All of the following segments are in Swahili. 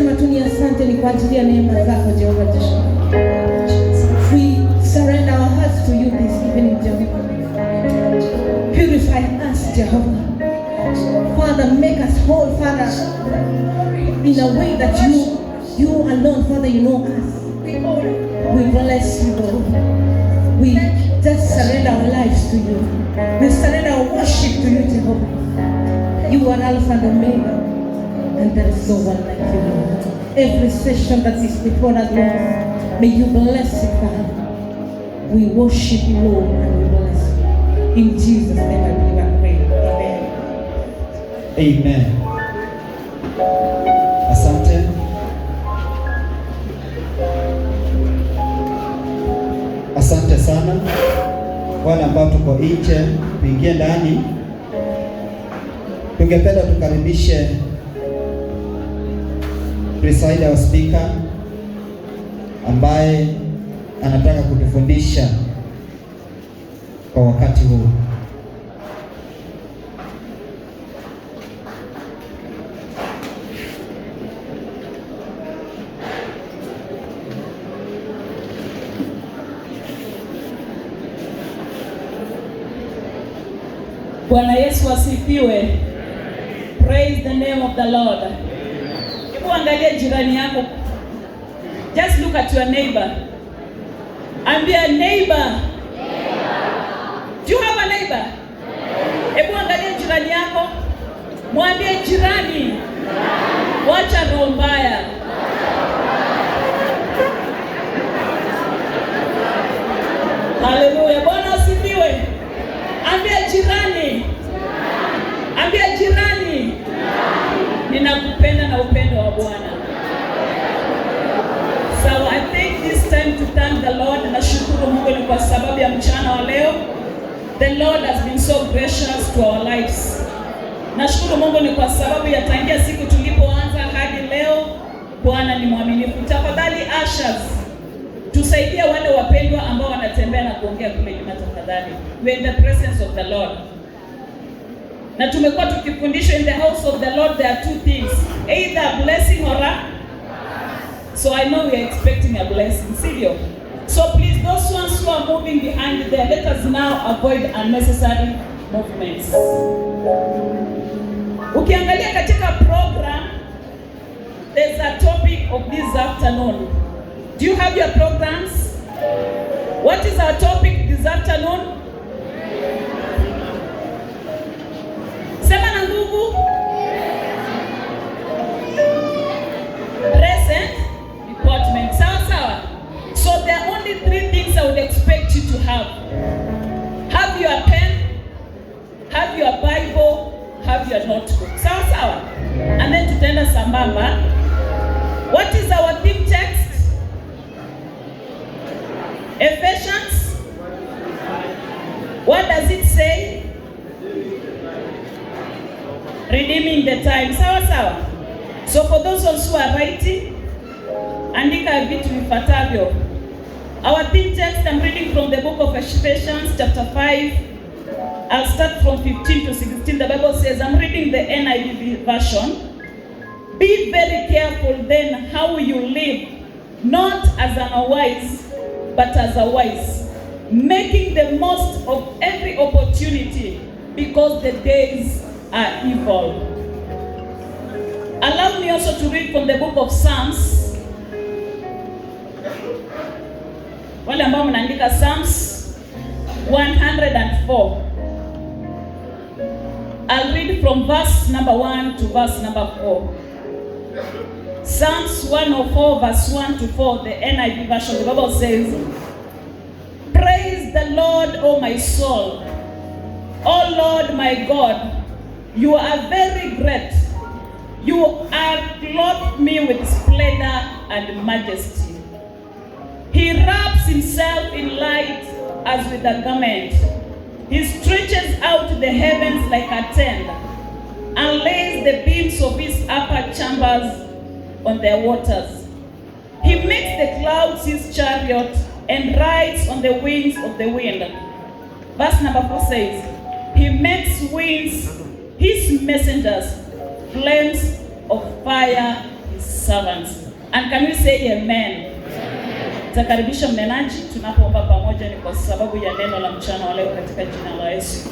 Kusema tu ni asante, ni kwa ajili ya neema zako, Jehova Joshua. We surrender our hearts to you this evening, Jehovah. Purify us, Jehovah. Father, make us whole, Father, in a way that you alone, Father, you know us. We bless you, Lord. We just surrender our lives to you. We surrender our worship to you, Jehovah. You are Alpha and Omega, and there is no one like you, Lord. Every session that is before us, Lord, may you bless it, Father. We worship you, Lord, and we bless you. In Jesus' name I believe and pray. Amen. Amen. Asante. Asante sana wale ambao tuko nje, tuingie ndani. Tungependa tukaribishe presider wa speaker ambaye anataka kutufundisha kwa wakati huu. Bwana Yesu asifiwe. Praise the name of the Lord. Hebu angalia jirani yako. Just look at your neighbor. Ambia, "Neighbor." Do you have a neighbor? Hebu angalia jirani yako. Mwambie, "Jirani, wacha roho mbaya." Haleluya. Bwana asifiwe. Ambia jirani, ambia jirani, "Ninakupenda na upendo wa Bwana." So I take this time to thank the Lord. Nashukuru Mungu ni kwa sababu ya mchana wa leo. The Lord has been so gracious to our lives. Nashukuru Mungu ni kwa sababu ya tangia siku tulipoanza hadi leo, Bwana ni mwaminifu. Tafadhali ushers, tusaidie wale wapendwa ambao wanatembea na kuongea kule nyuma tafadhali. We are in the presence of the Lord. Na tumekuwa tukifundishwa, in the house of the Lord there are two things, either a blessing or a. So I know we are expecting a blessing, sivyo? So please, those ones who are moving behind there, let us now avoid unnecessary movements. Ukiangalia katika program, there's a topic of this afternoon. Do you have your programs? What is our topic this afternoon? Sema na nguvu. Present deportment. Sawa sawa. So there are only three things I would expect you to have. Have your pen, have your Bible, have your notebook. Sawa sawa. And then tutaenda sambamba. What is our theme text? Ephesians. What does it say? Redeeming the time. Sawa sawa. So for those ones who are writing, andika vitu vifuatavyo. Our theme text, I'm reading from the book of Ephesians chapter 5. I'll start from 15 to 16. The Bible says, I'm reading the NIV version. "Be very careful then how you live, not as an unwise, but as a wise, making the most of every opportunity, because the days are evil." Allow me also to read from the book of Psalms. Wale ambao mnaandika, Psalms 104. I'll read from verse number 1 to verse number 4. Psalms 104 verse 1 to 4, the NIV version, the Bible says, "Praise the Lord, O my soul. O Lord my God, you are very great. You have clothed me with splendor and majesty. He wraps himself in light as with a garment. He stretches out the heavens like a tent and lays the beams of his upper chambers on their waters. He makes the clouds his chariot and rides on the wings of the wind." Verse number 4 says, "He makes winds his messengers, flames of fire his Servants. And can we say amen? Takaribisha mnenaji tunapoomba pamoja, ni kwa sababu ya neno la mchana wa leo katika jina la Yesu.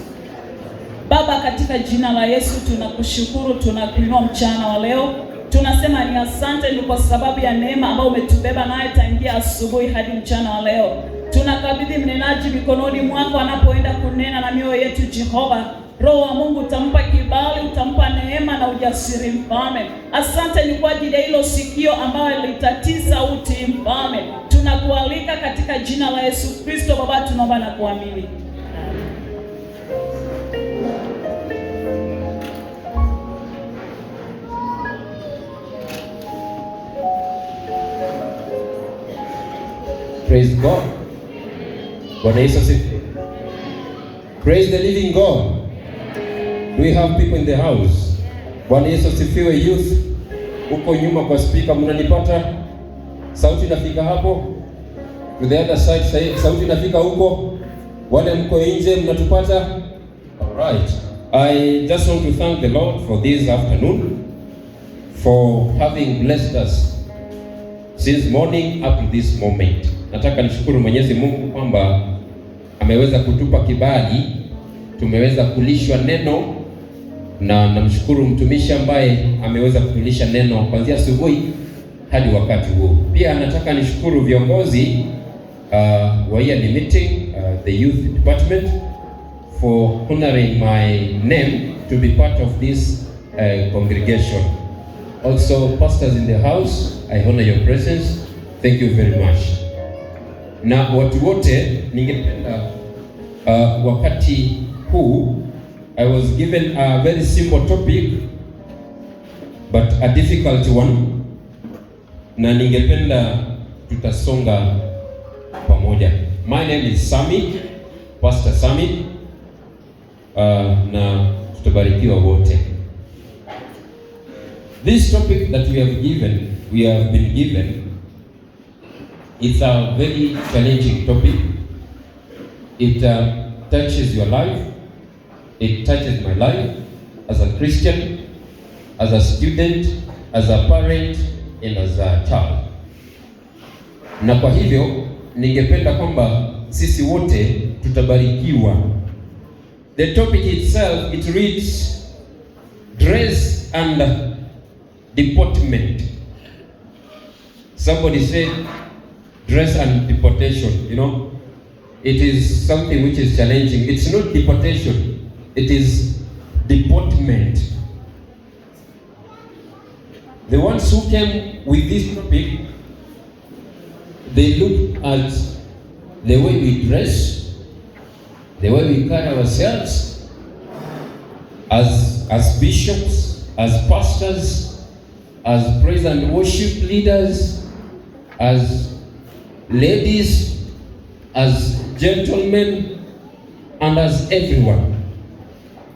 Baba, katika jina la Yesu tunakushukuru, tunakuinua mchana wa leo. Tunasema ni asante, ni kwa sababu ya neema ambayo umetubeba naye tangia asubuhi hadi mchana wa leo. Tunakabidhi mnenaji mikononi mwako anapoenda kunena na mioyo yetu Jehova. Roho wa Mungu utampa kibali, utampa neema na ujasiri Mfalme. Asante ni kwa ajili ya hilo sikio ambayo litatii sauti Mfalme. Tunakualika katika jina la Yesu Kristo Baba, tunaomba na kuamini. Praise God. Bwana Yesu asifiwe. Praise the living God. Do we have people in the house? Bwana Yesu asifiwe youth. Huko nyuma kwa speaker mnanipata? Sauti inafika hapo? To the other side, sauti inafika huko? Wale mko nje mnatupata? All right. I just want to thank the Lord for this afternoon, for having blessed us since morning up to this moment. Nataka nishukuru Mwenyezi Mungu kwamba ameweza kutupa kibali, tumeweza kulishwa neno, na namshukuru mtumishi ambaye ameweza kutulisha neno kuanzia asubuhi hadi wakati huu. Pia nataka nishukuru viongozi wa yearly meeting, the youth department, for honoring my name to be part of this congregation. Also, pastors in the house, I honor your presence. Thank you very much. Na watu wote ningependa wakati huu I was given a very simple topic but a difficult one, na ningependa tutasonga pamoja. My name is Sami, Pastor Sami, na tutabarikiwa wote. This topic that we have given, we have been given, it's a very challenging topic. It touches your life. It touches my life as a Christian, as a student, as a parent, and as a child. Na kwa hivyo ningependa kwamba sisi wote tutabarikiwa. The topic itself, it reads dress and deportment. Somebody said dress and deportation. It is something which is challenging. It's not deportation, it is deportment. The ones who came with this topic, they looked at the way we dress, the way we carry ourselves as bishops, as pastors, as praise and worship leaders, as ladies, as gentlemen, and as everyone.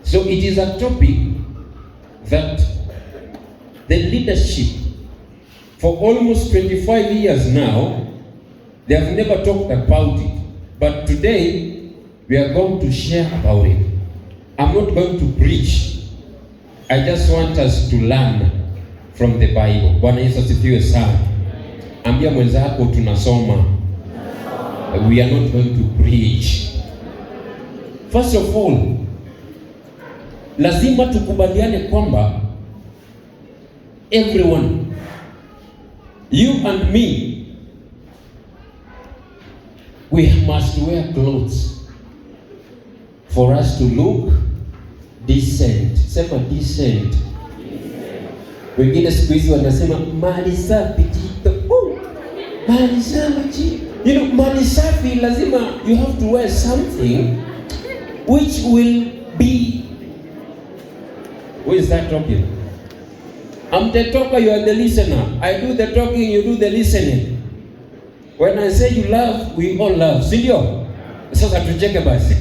So it is a topic that the leadership for almost 25 years now, they have never talked about it. But today, we are going to share about it. I'm not going to preach. I just want us to learn from the Bible. Bwana Yesu asifiwe sana. Ambia mwenzako tunasoma. We are not going to preach. First of all, lazima tukubaliane kwamba everyone, you and me, we must wear clothes for us to look decent. Sema decent. Wengine siku hizi wanasema mali safi jito. Oh, mali safi jito. Mali safi lazima you have to wear something which will be. Who is that talking? I'm the talker, you are the listener. I do the talking, you do the listening. When I say you love, we all love. Si ndio? Sasa tucheke basi.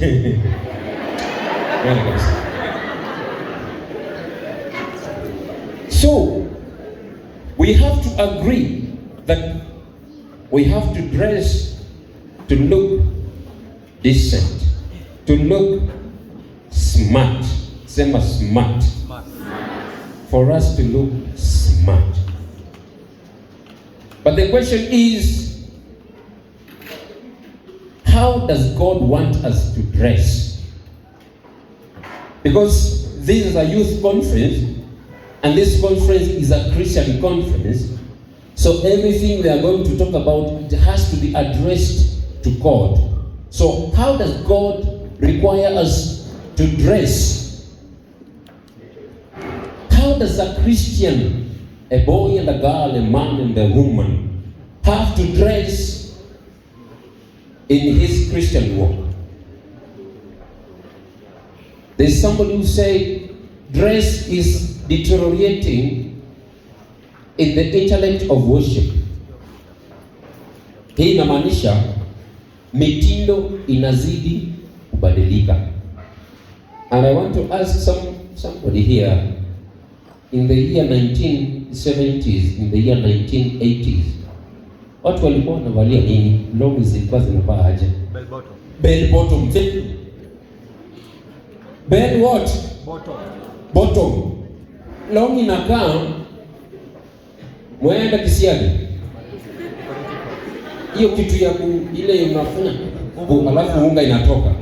Kweli kabisa. So, we have to agree that we have to dress to look decent, to look smart. Sema smart. For us to look smart. But the question is, how does God want us to dress? Because this is a youth conference, and this conference is a Christian conference, so everything we are going to talk about, it has to be addressed to God. So how does God require us to dress? How does a Christian, a boy and a girl, a man and a woman, have to dress in his Christian walk? There's somebody who said dress is deteriorating in the intellect of worship. Hii inamaanisha mitindo inazidi kubadilika. And I want to ask somebody here, in the year 1970s, in the year 1980s, watu walikuwa wanavalia nini? Longi zilikuwa zinavaa aje? Bell bottom. Bell bottom. Bell what? Bottom. Bottom. Longi inakaa mwenda kisiagi. Hiyo kitu ya ile unafanya alafu unga inatoka.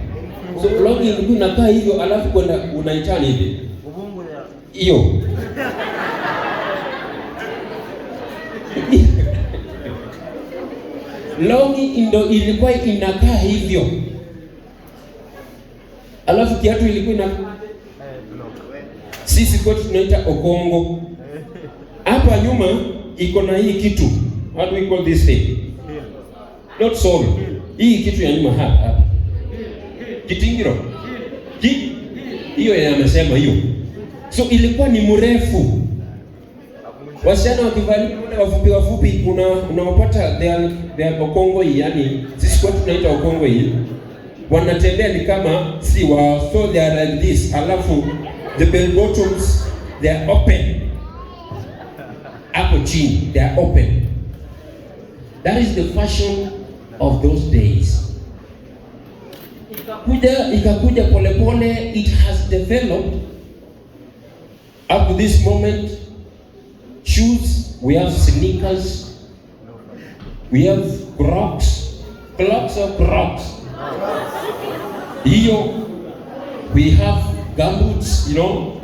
So longi ilikuwa inakaa hivyo alafu kwenda unaichana hivi. Ubungu ya. Hiyo. Longi ndo ilikuwa inakaa hivyo. Alafu kiatu ilikuwa ina sisi kwetu tunaita okongo. Hapa nyuma iko na hii kitu. How do we call this thing? Not sole. Hii kitu ya nyuma hapa hapa. Kitingiro. Hiyo yeye amesema hiyo. So ilikuwa ni mrefu. Wasichana wakivalia wale wafupi wafupi unawapata they are okongo hii, yani sisi kwetu tunaita okongo hii. Wanatembea ni kama si wa, so they are like this. Alafu the bell bottoms they are open. Hapo chini they are open. That is the fashion of those days. Ikakuja pole pole, it has developed up to this moment. Shoes, we have sneakers, we have Crocs, Clogs or Crocs. Hiyo, we have gumboots, you know.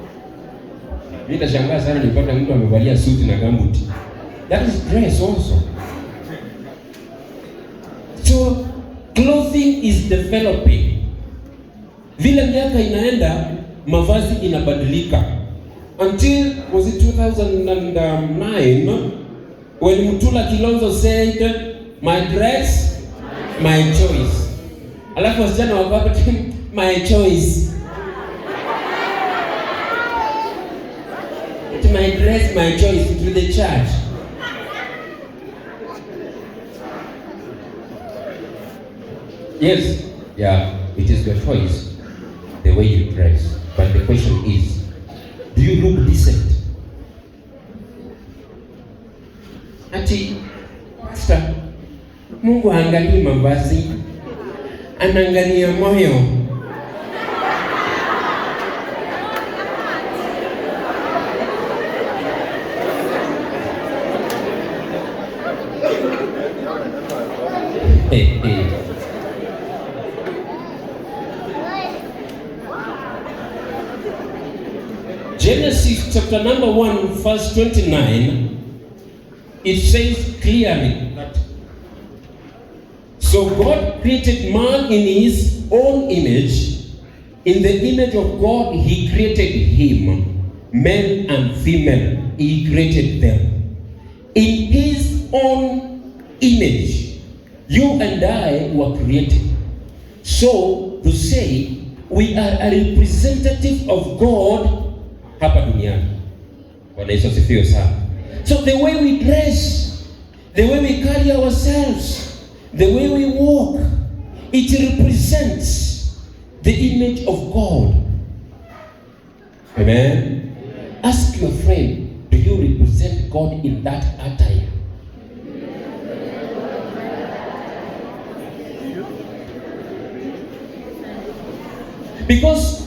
Mimi nashangaa sana nipata mtu amevalia suti na gumboot. That is dress also. So clothing is developing. Vile miaka inaenda, mavazi inabadilika. Until, was it 2009, when Mutula Kilonzo said, my dress, my choice. Alafu wasichana wako hapo, my choice. It's my dress, my choice, to the church. Yes, yeah, it is your choice, the way you dress. But the question is, do you look decent? Ati, Pastor, Mungu haangalii mavazi, anaangalia moyo. Hey, hey. Genesis chapter number 1, verse 29, it says clearly that so God created man in his own image. In the image of God, he created him. Male and female, he created them. In his own image, you and I were created. So, to say, we are a representative of God hapa duniani. Bwana Yesu asifiwe sana. So the way we dress, the way we carry ourselves, the way we walk, it represents the image of God. Amen. Ask your friend, do you represent God in that attire? Because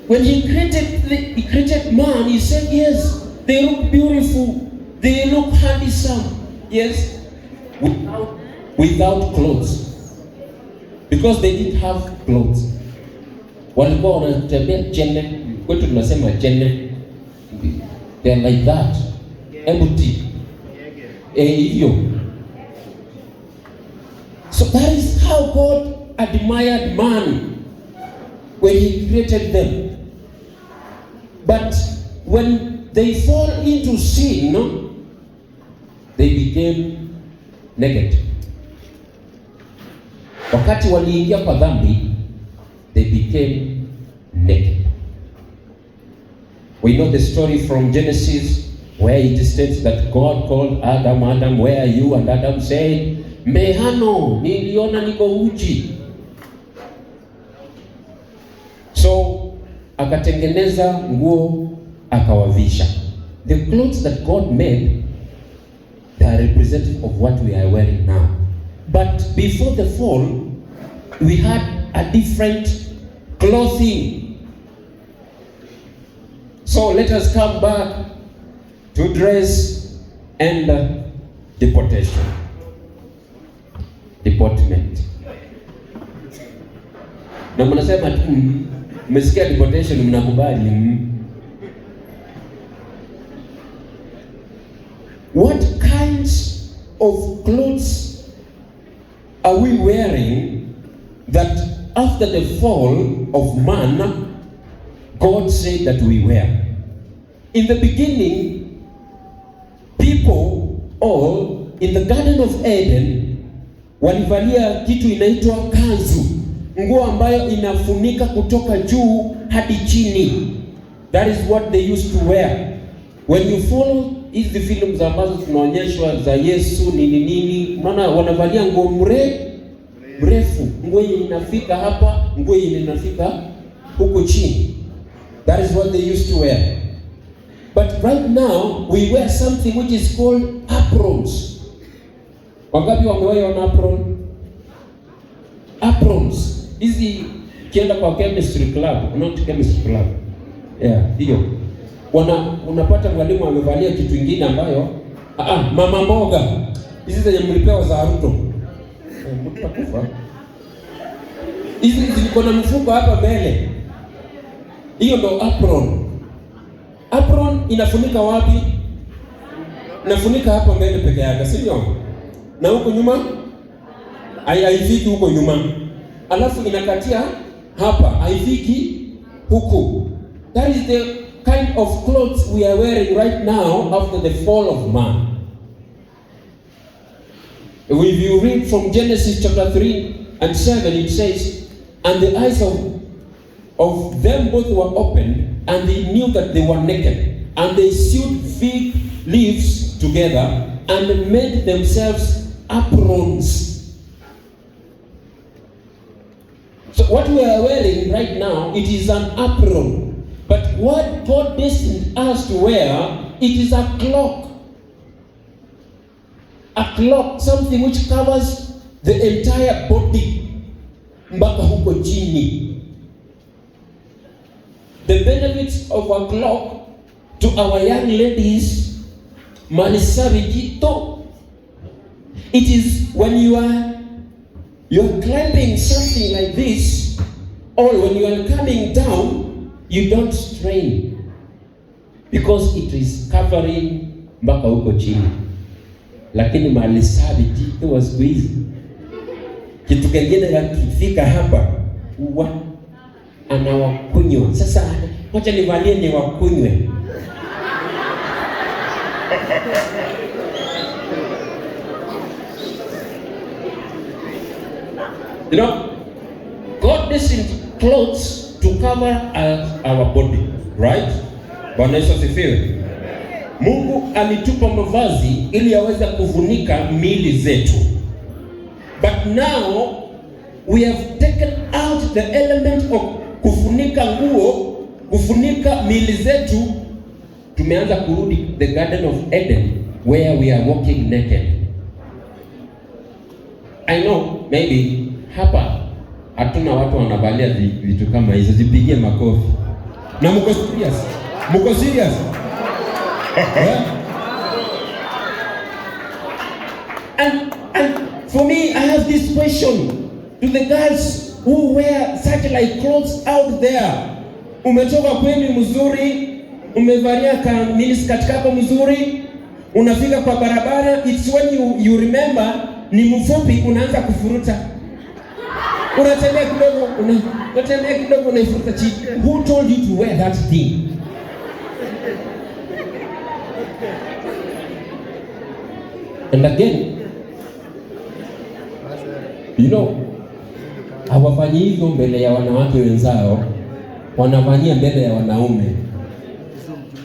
when he created man, he said, yes, they look beautiful, they look handsome. Yes, Without clothes, because they didn't have clothes. Walikuwa wanatembea chene, kwetu tunasema chene, they are like that, empty, hivyo. So that is how God admired man when he created them. But when they fall into sin, they became naked. Wakati waliingia kwa dhambi, they became naked. We know the story from Genesis where it states that God called Adam, "Adam, where are you?" And Adam said, "Mehano, niliona niko uchi." So akatengeneza nguo akawavisha. The clothes that God made, they are representative of what we are wearing now. But before the fall, we had a different clothing. So let us come back to dress and deportation. Deportment. Na mnasema tu mmesikia deportation mnakubali. What kinds of clothes are we wearing that after the fall of man, God said that we wear? In the beginning, people all in the Garden of Eden walivalia kitu inaitwa kanzu, nguo ambayo inafunika kutoka juu hadi chini. That is what they used to wear. When you follow hizi films ambazo tunaonyeshwa za Yesu nini nini, maana wanavalia nguo mrefu, nguo yenye inafika hapa, nguo yenye inafika huko chini. That is what they used to wear. But right now we wear something which is called aprons. Wangapi wamewahi ona apron? Aprons. Hizi ukienda kwa chemistry club, not chemistry club. Yeah, hiyo. Unapata mwalimu amevalia kitu kingine ambayo mama mboga. Hizi zenye mlipewa za Ruto. Mtakufa. Hizi ziko na mfuko hapa mbele. Hiyo ndo apron. Apron inafunika wapi? Inafunika hapa mbele peke yake, si ndio? Na huko nyuma haifiki huko nyuma. Alafu inakatia hapa, haifiki huku. That is the kind of clothes we are wearing right now after the fall of man. If you read from Genesis chapter 3 and 7, it says, "And the eyes of them both were opened, and they knew that they were naked. And they sewed fig leaves together and made themselves aprons." So what we are wearing right now, it is an apron. But what God destined us to wear, it is a cloak. A cloak, something which covers the entire body mpaka huko chini. The benefits of a cloak to our young ladies, malisabijito, it is when you are climbing something like this, or when you are coming down, you don't strain because it is covering mpaka huko chini. Lakini malisabijito wa siku hizi, kitu kingine kakifika hapa uwa anawakunywa. Sasa wacha nivalie niwakunywe. You know, God destined clothes to cover our body, right? Bwana Yesu asifiwe. Mungu alitupa mavazi ili aweze kufunika miili zetu. But now we have taken out the element of kufunika nguo, kufunika miili zetu. Tumeanza kurudi the Garden of Eden where we are walking naked. I know maybe hapa hatuna watu wanavalia vitu kama hizo, zipigie makofi. Na mko serious? Mko serious? Yeah? And for me, I have this question to the girls who wear such like clothes out there. Umetoka kwenu mzuri, umevalia ka miniskirt kako mzuri, unafika kwa barabara, it's when you remember ni mfupi, unaanza kufuruta. Unatembea kidogo, unatembea kidogo, unaifuruta chini. Who told you to wear that thing? And again, hawafanyi hivyo mbele ya wanawake wenzao, wanafanyia mbele ya wanaume.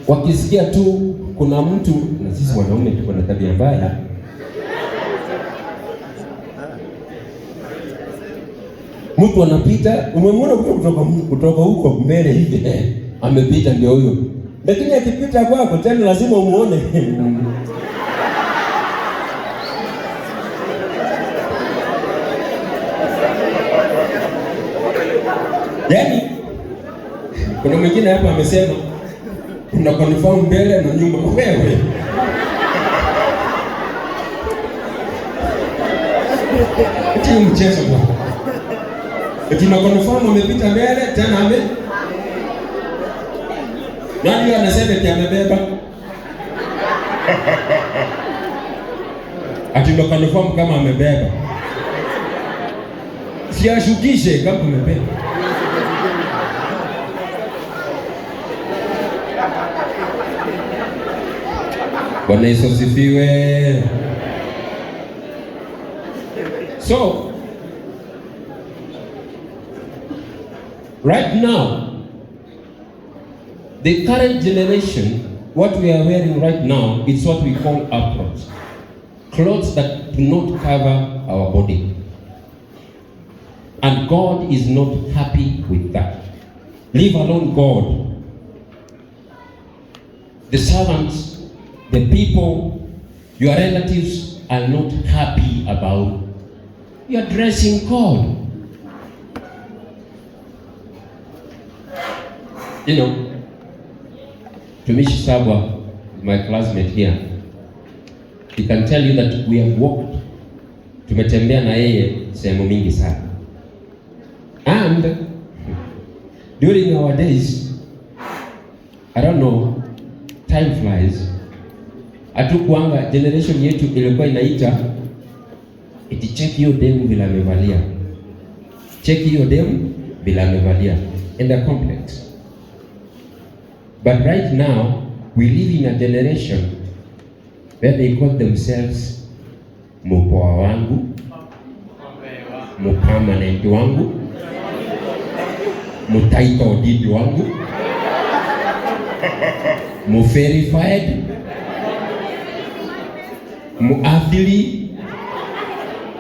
Wakisikia tu kuna mtu, na sisi wanaume tuko na tabia mbaya. Mtu anapita, umemwona kutoka huko mbele hivi, amepita ndio huyo. Lakini akipita kwako tena lazima umuone. Yaani kuna mwingine hapa amesema kuna confirm mbele na nyuma. Wewe eti mchezo bwana. Eti na confirm amepita mbele tena ame. Nani anasema eti amebeba? Ati ndo confirm kama amebeba. Siashukishe kama amebeba. Bwana Yesu asifiwe. So, right now, the current generation, what we are wearing right now, it's what we call aprons. Clothes that do not cover our body. And God is not happy with that. Leave alone God. The servants, the people, your relatives are not happy about your dressing code. You know, Tumishi Sabwa, my classmate here, he can tell you that we have walked, tumetembea na yeye sehemu mingi sana. And during our days, I don't know, time flies. Hatukuanga, generation yetu ilikuwa inaita eti check hiyo demu bila amevalia, check hiyo demu bila amevalia, in the complex. But right now we live in a generation where they call themselves mupoa wangu, mupermanent wangu, mutitle deed wangu, muverified, muathili,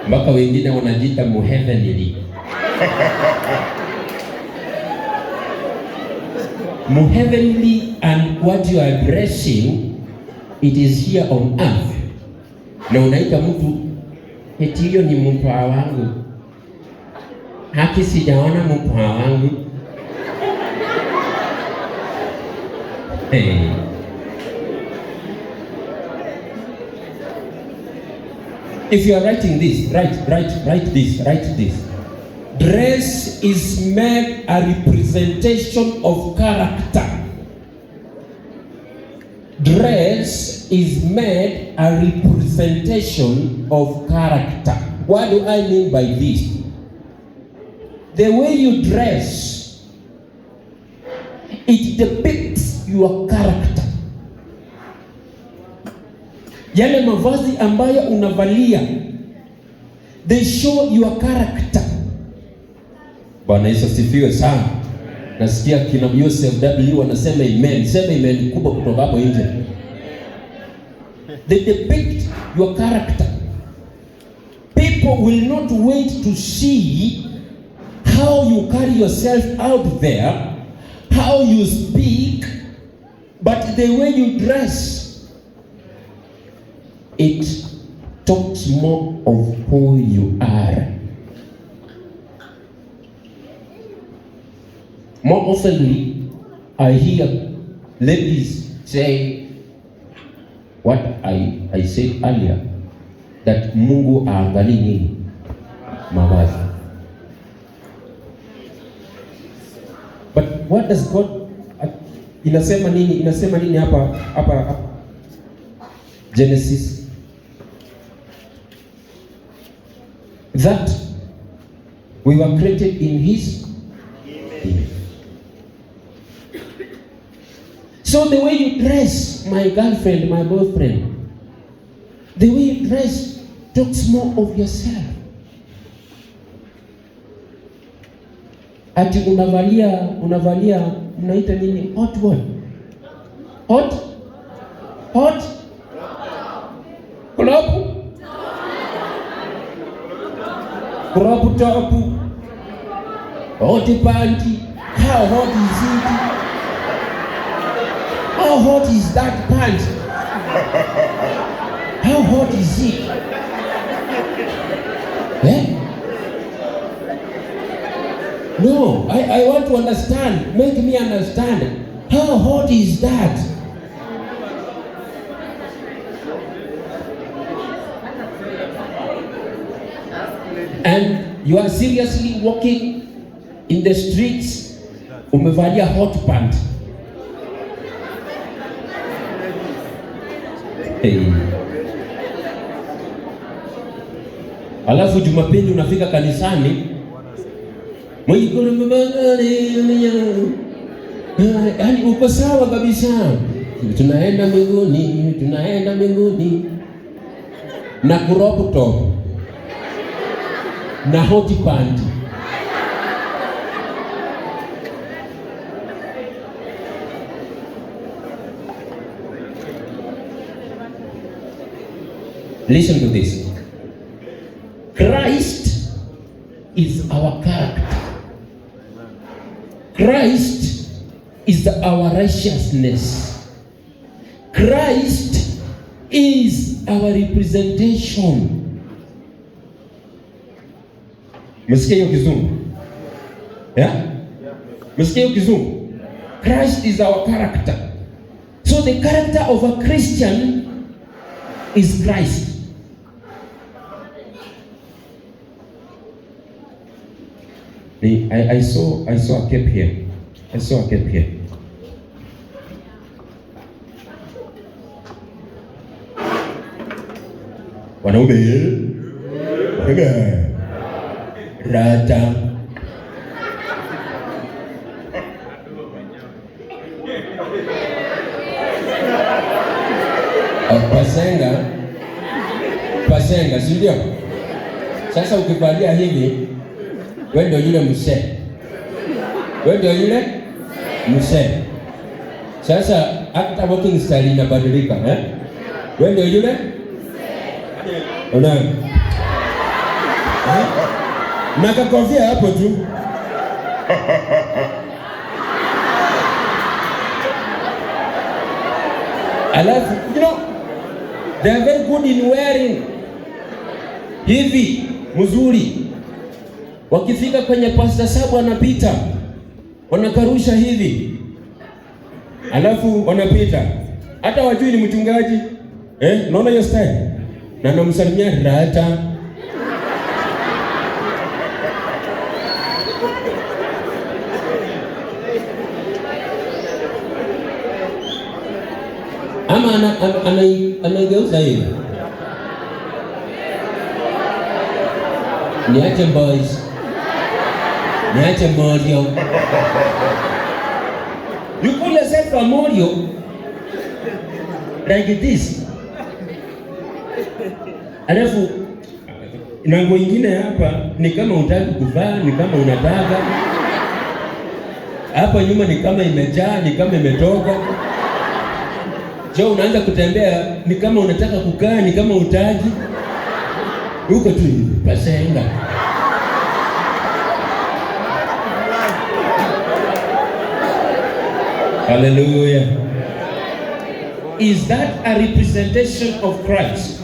mpaka wengine wanajiita muheavenly. Muheavenly, and what you are addressing, it is here on earth. Na unaita mtu eti hiyo ni mpwa wangu, haki sijaona mpwa wangu. Hey. If you are writing this, write this. Dress is made a representation of character. Dress is made a representation of character. What do I mean by this? The way you dress, it depicts your character. Yale mavazi ambayo unavalia, they show your character. Bwana Yesu asifiwe sana. Nasikia kina Joseph W wanasema amen. Sema amen kubwa kutoka hapo nje. They depict your character. People will not wait to see how you carry yourself out there, how you speak, but the way you dress, it talks more of who you are. More often, I hear ladies say what I said earlier. That Mungu aangalii nini? Mavazi. But what does God inasema nini? Inasema nini hapa? Genesis. That we were created in his image. So the way you dress, my girlfriend, my boyfriend, the way you dress talks more of yourself. Ati unavalia mnaita nini? Hot what? Hot? Hot? Crop? Crop top? Hot panty? How hot is it? How hot is that pant? How hot is it? Eh? No, I want to understand. Make me understand. How hot is that? And you are seriously walking in the streets, umevalia hot pant. Hey. Alafu Jumapili unafika kanisani, yaani uko sawa kabisa, tunaenda mbinguni, tunaenda mbinguni, na crop top na hot pant. Listen to this. Christ is our character. Christ is our righteousness. Christ is our representation. Msikia hiyo kizungu? Yeah? Msikia hiyo kizungu? Christ is our character. So the character of a Christian is Christ. I saw a cap here. I saw a cap here. Wanaume, wanaume, rata. Pasenga, si ndio? Sasa ukivalia hivi, wewe ndio yule mzee. Wewe ndio yule mzee. Sasa hata walking style inabadilika, eh? Wewe ndio yule mzee. Na kakofia hapo tu. Alafu, you know, they are very good in wearing hivi mzuri. Wakifika kwenye Pastor Sabu anapita, wanakarusha hivi, alafu wanapita, hata wajui ni mchungaji. Naona hiyo style, na namsalimia rata. Ama anaigeuza hivi. Niache boys. Niache Morio. You call yourself a Morio like this. Alafu na nguo nyingine hapa ni kama hutaki kuvaa, ni kama unataka. Hapa nyuma ni kama imejaa, ni kama imetoka. Jo, unaanza kutembea ni kama unataka kukaa, ni kama hutaki. Uko tu pasenga. Hallelujah. Is that a representation of Christ?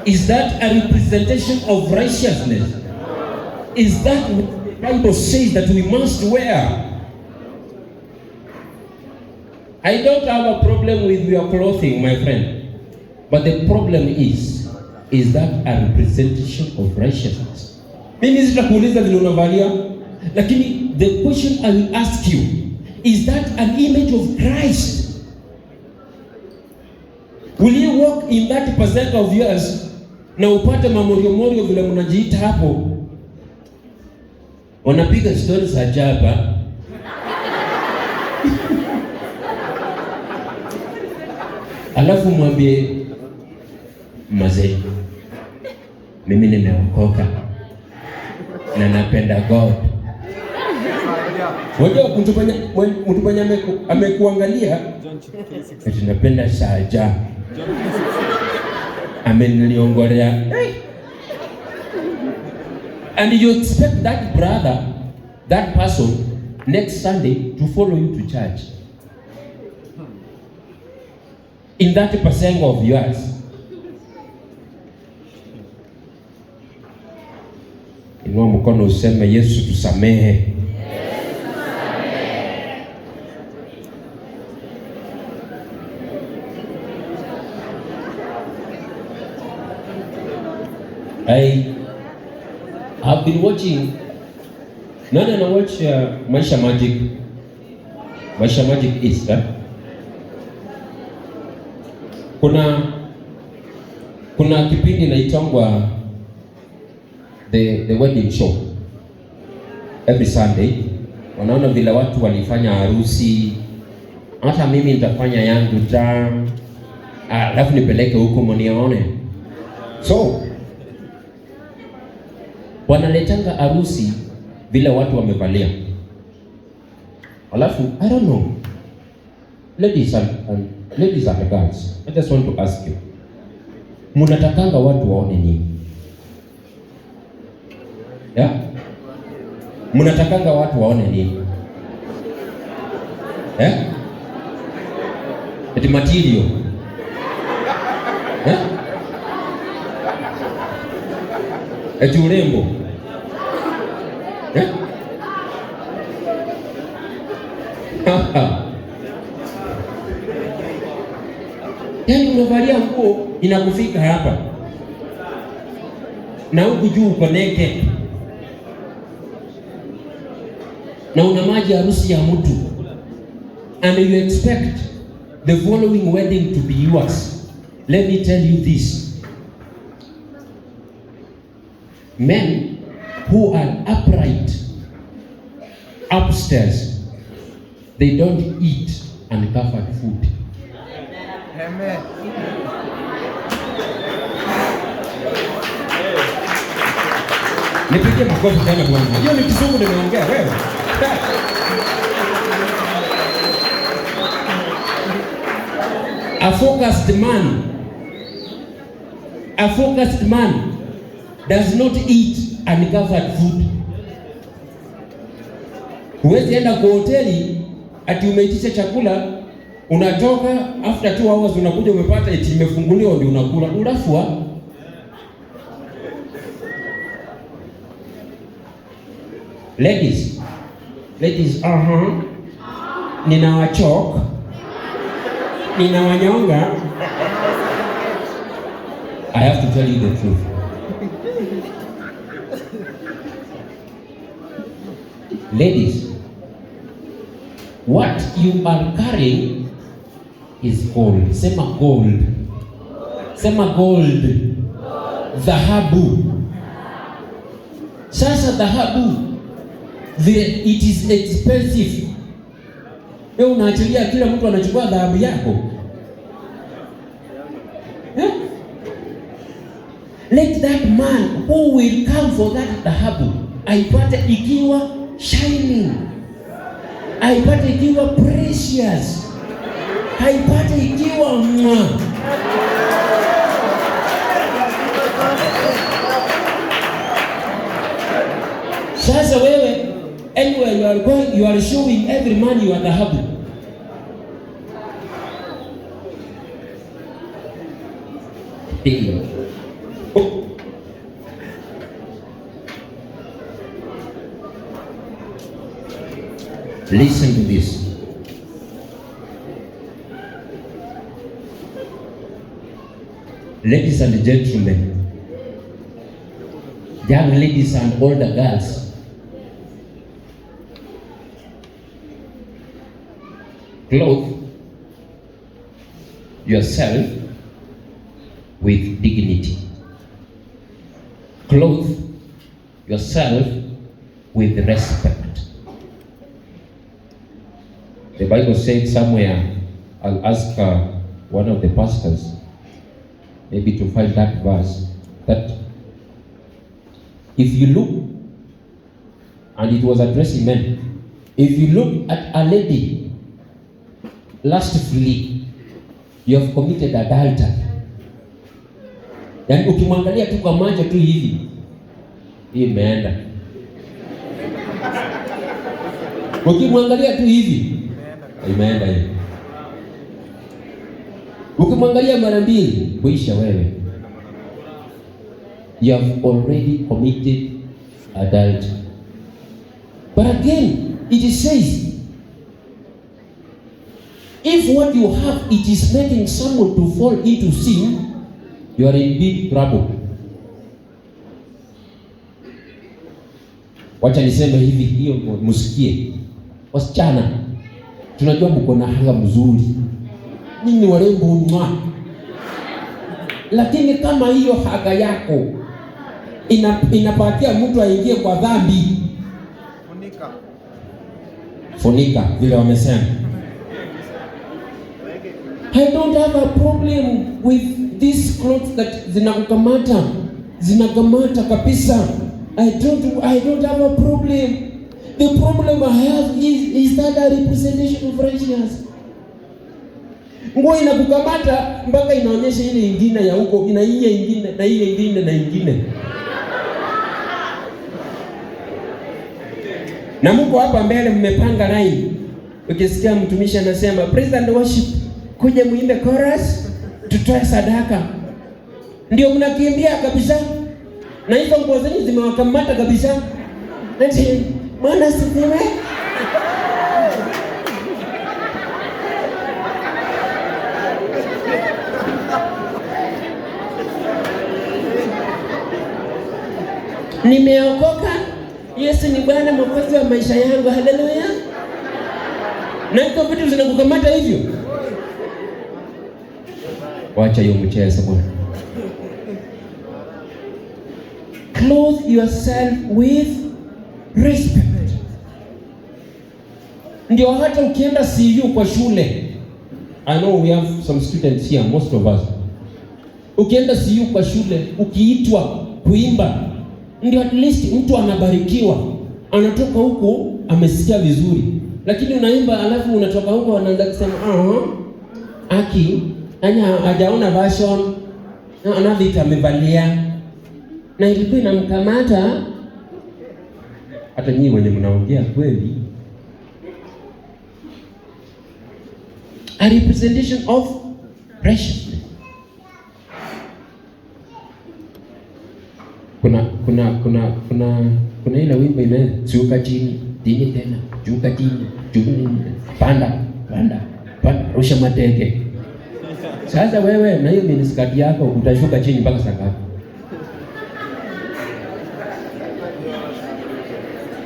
Is that a representation of righteousness? Is that what the Bible says that we must wear? I don't have a problem with your clothing, my friend. But the problem is, Is that a representation of righteousness? Mimi sitakuuliza vile unavalia, lakini the question I will ask you is that an image of Christ? Will you walk in that percent of yours na upate mamoriomorio vile mnajiita hapo? Wanapiga stori za jaba. Alafu mwambie mazee, mimi nimeokoka na napenda God. Unajua mtu mwenye amekuangalia eti napenda saja, ameniongolea. And you expect that brother, that person next Sunday to follow you to church in that percent of yours. Inua mkono useme Yesu tusamehe. I have been watching. Nani ana watch Maisha Magic? Maisha Magic East, eh? Kuna kipindi inaitangwa the wedding show every Sunday. Wanaona vile watu walifanya harusi, hata mimi nitafanya yangu ta, alafu nipeleke huko mnione. So wanaletanga harusi vile watu wamevalia, alafu I don't know, ladies and girls, I just want to ask you, mnatakanga watu waone nini? Yeah? Mnatakanga watu waone nini? Eh? Eti material. Eh? Eti urembo. Eh? Yaani unavalia nguo inakufika hapa na huku juu uko naked na una maji harusi ya mtu, and you expect the following wedding to be yours. Let me tell you this, men who are upright upstairs, they don't eat uncovered food. Amen. Nipige makofi tena bwana. Hiyo ni kizungu nimeongea wewe. A focused man, a focused man does not eat uncovered food. Huwezi enda kwa hoteli ati umeitisha chakula, unatoka after 2 hours unakuja umepata eti imefunguliwa ndio unakula. Unafua. Ladies, ladies, ninawachok, ninawanyonga. I have to tell you the truth. Ladies, what you are carrying is gold. Sema gold. Sema gold. Dhahabu. Sasa dhahabu, it is expensive. Wewe unaachilia kila mtu anachukua dhahabu yako. Eh? Let that man who will come for that dhahabu aipate ikiwa shining, aipate ikiwa precious, aipate ikiwa mwa. Sasa wewe, anywhere you are going, you are showing every man you are dhahabu. Hey. Oh. Listen to this. Ladies and gentlemen, Young ladies and older girls, clothe yourself with dignity. Clothe yourself with respect. The Bible said somewhere, I'll ask one of the pastors maybe to find that verse, that if you look, and it was addressing men, if you look at a lady lustfully, you have committed adultery. Yaani ukimwangalia tu kwa macho tu hivi, hii imeenda. Ukimwangalia tu hivi, imeenda hiyo. Ukimwangalia mara mbili, kuisha wewe. You have already committed adultery. But again, it says, if what you have, it is making someone to fall into sin, you are in big trouble. Wacha niseme hivi, hiyo msikie. Wasichana, tunajua mko na hanga mzuri, ninyi warembo mwa, lakini kama hiyo haga yako inapatia mtu aingie kwa dhambi, Funika. Funika vile wamesema. I don't have a problem with these clothes that zinakukamata, zinakamata kabisa. I don't have a problem. The problem I have is that a representation of righteousness. Nguo inakukamata mpaka inaonyesha ile ingine ya huko, ina ile ingine na ile ingine na ingine. Na mko hapa mbele mmepanga line. Ukisikia mtumishi anasema praise and worship, kuja muimbe chorus, tutoe sadaka. Ndio mnakimbia kabisa. Na hizo nguo zenyu zimewakamata kabisa. Ati Bwana asifiwe. Nimeokoka. Yesu ni Bwana Mwokozi wa maisha yangu. Haleluya. Na hizo vitu zinakukamata hivyo. Wacha hiyo mchezo bwana. Clothe yourself with respect. Ndio hata ukienda CU kwa shule, I know we have some students here, most of us. Ukienda CU kwa shule, ukiitwa kuimba, ndio at least mtu anabarikiwa, anatoka huko amesikia vizuri. Lakini unaimba alafu unatoka huko anaanza kusema aki anya hajaona version na vita amevalia na ilikuwa inamkamata. Hata nyinyi wenye mnaongea kweli, a representation of righteousness. Kuna ile wimbo ile, shuka chini, chini tena, shuka chini, chini, panda, panda, panda, rusha mateke. Sasa wewe na hiyo miniskirt yako utashuka chini mpaka saa ngapi?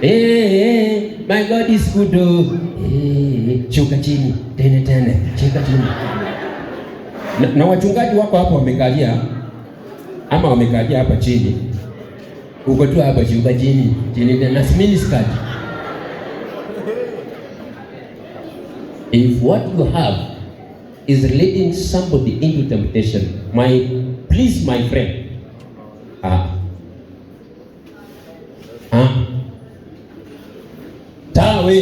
Hey, my God is good. Hey, shuka chini, tena tena, shuka chini. Na wachungaji wako hapo wamekalia ama wamekalia hapa chini. Uko tu hapa shuka chini, chini tena miniskirt. If what you have is leading somebody into temptation, please my friend. Tawe.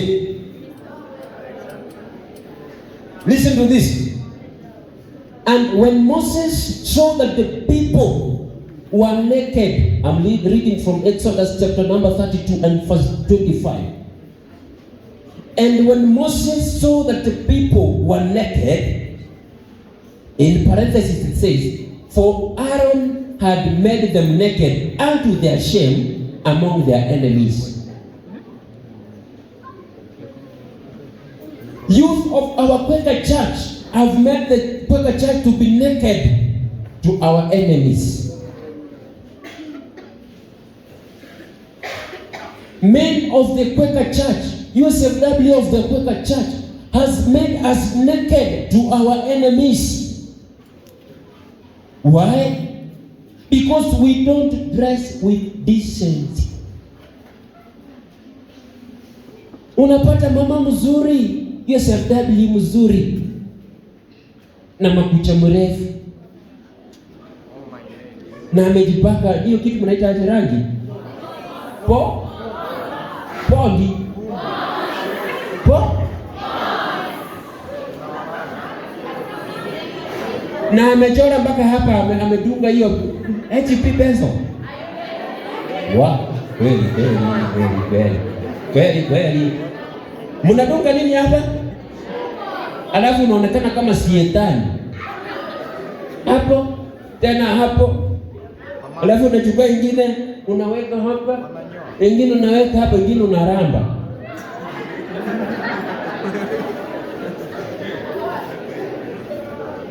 Listen to this. And when Moses saw that the people were naked, I'm reading from Exodus chapter number 32 and verse 25. And when Moses saw that the people were naked, in parentheses it says, for Aaron had made them naked unto their shame among their enemies. Youth of our Quaker church have made the Quaker church to be naked to our enemies. Men of the Quaker Church, USFW of the Quaker Church has made us naked to our enemies. Why? Because we don't dress with decency. Unapata mama mzuri, USFW mzuri na makucha mrefu na amejipaka hiyo kitu mnaita aje rangi? Po? Pogi. Po? Na amechora mpaka hapa, amedunga hiyo HP pencil. Wa, kweli kweli kweli kweli. Kweli kweli. Mnadunga nini hapa? Alafu unaonekana kama shetani. Hapo tena hapo. Alafu unachukua ingine unaweka hapa, ingine unaweka hapa, ingine unaramba.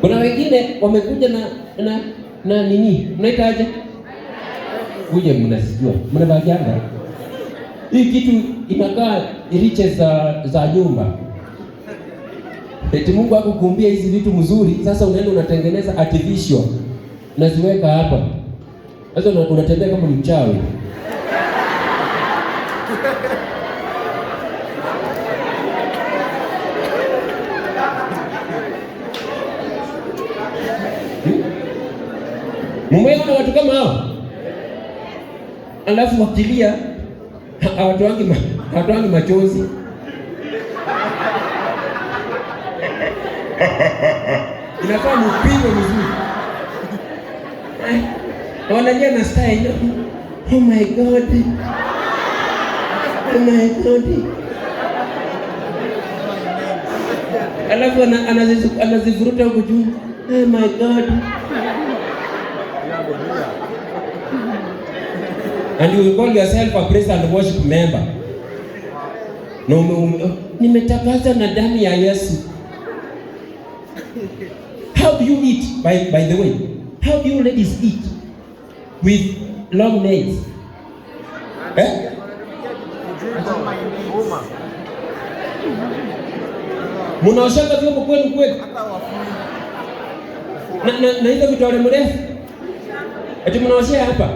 Kuna wengine wamekuja na nini? Mnaita aje? Kuja mnasijua. Mnavagianga. Hii kitu inakaa riches za nyumba. Eti Mungu hakukuumbia hizi vitu mzuri, sasa unaenda unatengeneza artificial. Unaziweka hapa. Sasa unatembea kama mchawi. Mumeona watu kama hao? Alafu wakilia hawatoangi machozi. Inafaa mpigwe mzuri. Wanalia na style. Oh my God. Oh my God. Alafu anazivuruta huko juu. Oh my God. And you call yourself a praise and worship member. No, nimetakasa na damu ya Yesu. How do you eat, by the way? How do you ladies eat with long nails? Eh? Mnaoshanga vyombo kwenu kweli? Na hizo vitole mrefu? Eti mnaoshea hapa?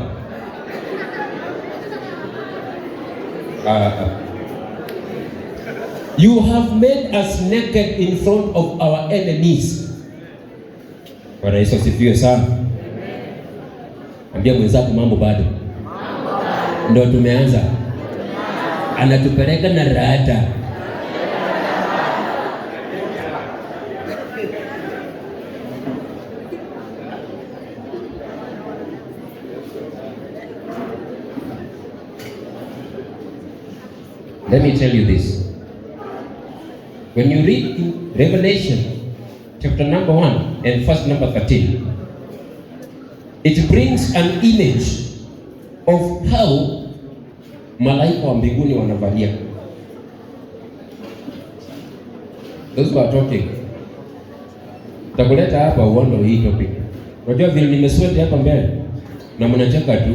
You have made us naked in front of our enemies. Bwana Yesu asifiwe sana. Ambia mwenzako mambo bado. Ndio tumeanza. Anatupeleka na rada. Let me tell you this. When you read in Revelation chapter number 1 and verse number 13, it brings an image of how malaika wa mbinguni wanavalia. Those who are talking, takuleta hapa uondo hii topic. Unajua vile nimesweti hapa mbele na mnacheka tu.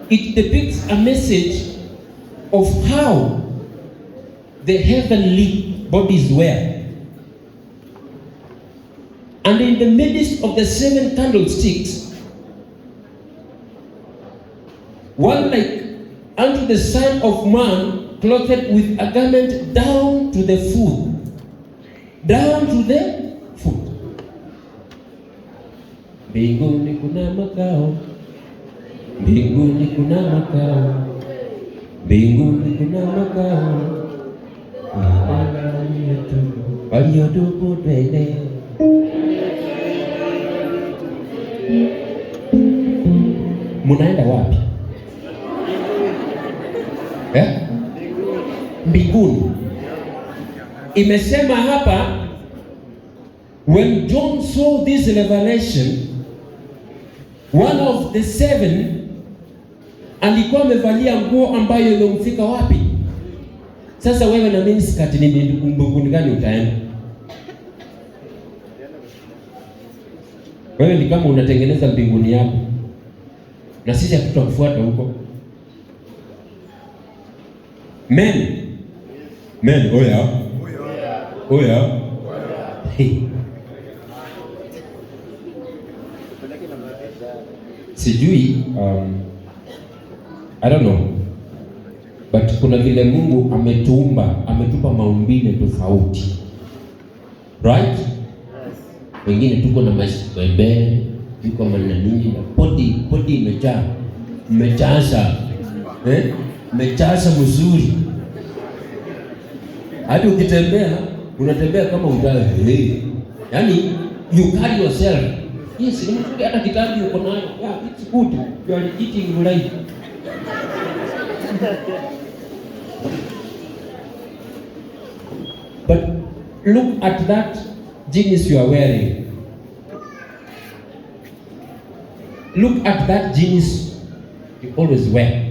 It depicts a message of how the heavenly bodies were. And in the midst of the 7 candlesticks, one like unto the Son of Man, clothed with a garment down to the foot. Down to the foot. Mbinguni kuna makao. Mbinguni kuna makao. Mbinguni kuna makao. Waliotubu twende. Munaenda wapi? Eh? Mbinguni. Imesema hapa, when John saw this revelation, one of the 7 alikuwa amevalia nguo ambayo imemfika wapi? Sasa wewe na mimi sikati ni mbinguni gani utaenda? Wewe ni kama unatengeneza mbinguni yako. Na sisi hatutakufuata huko. Men. Men, oh yeah. Oh yeah. Hey. Sijui, I don't know. But kuna vile Mungu ametuumba, ametupa maumbile tofauti. Right? Wengine tuko na mabebe, tuko na nini, na podi imejaa. Imejaza. Eh? Imejaza mzuri. Hadi ukitembea, unatembea kama udai. Hey. Yaani you carry yourself. Yes, ni mzuri hata kitabu uko nayo. Yeah, it's good. You are eating life. But look at that jeans you are wearing. Look at that jeans you always wear.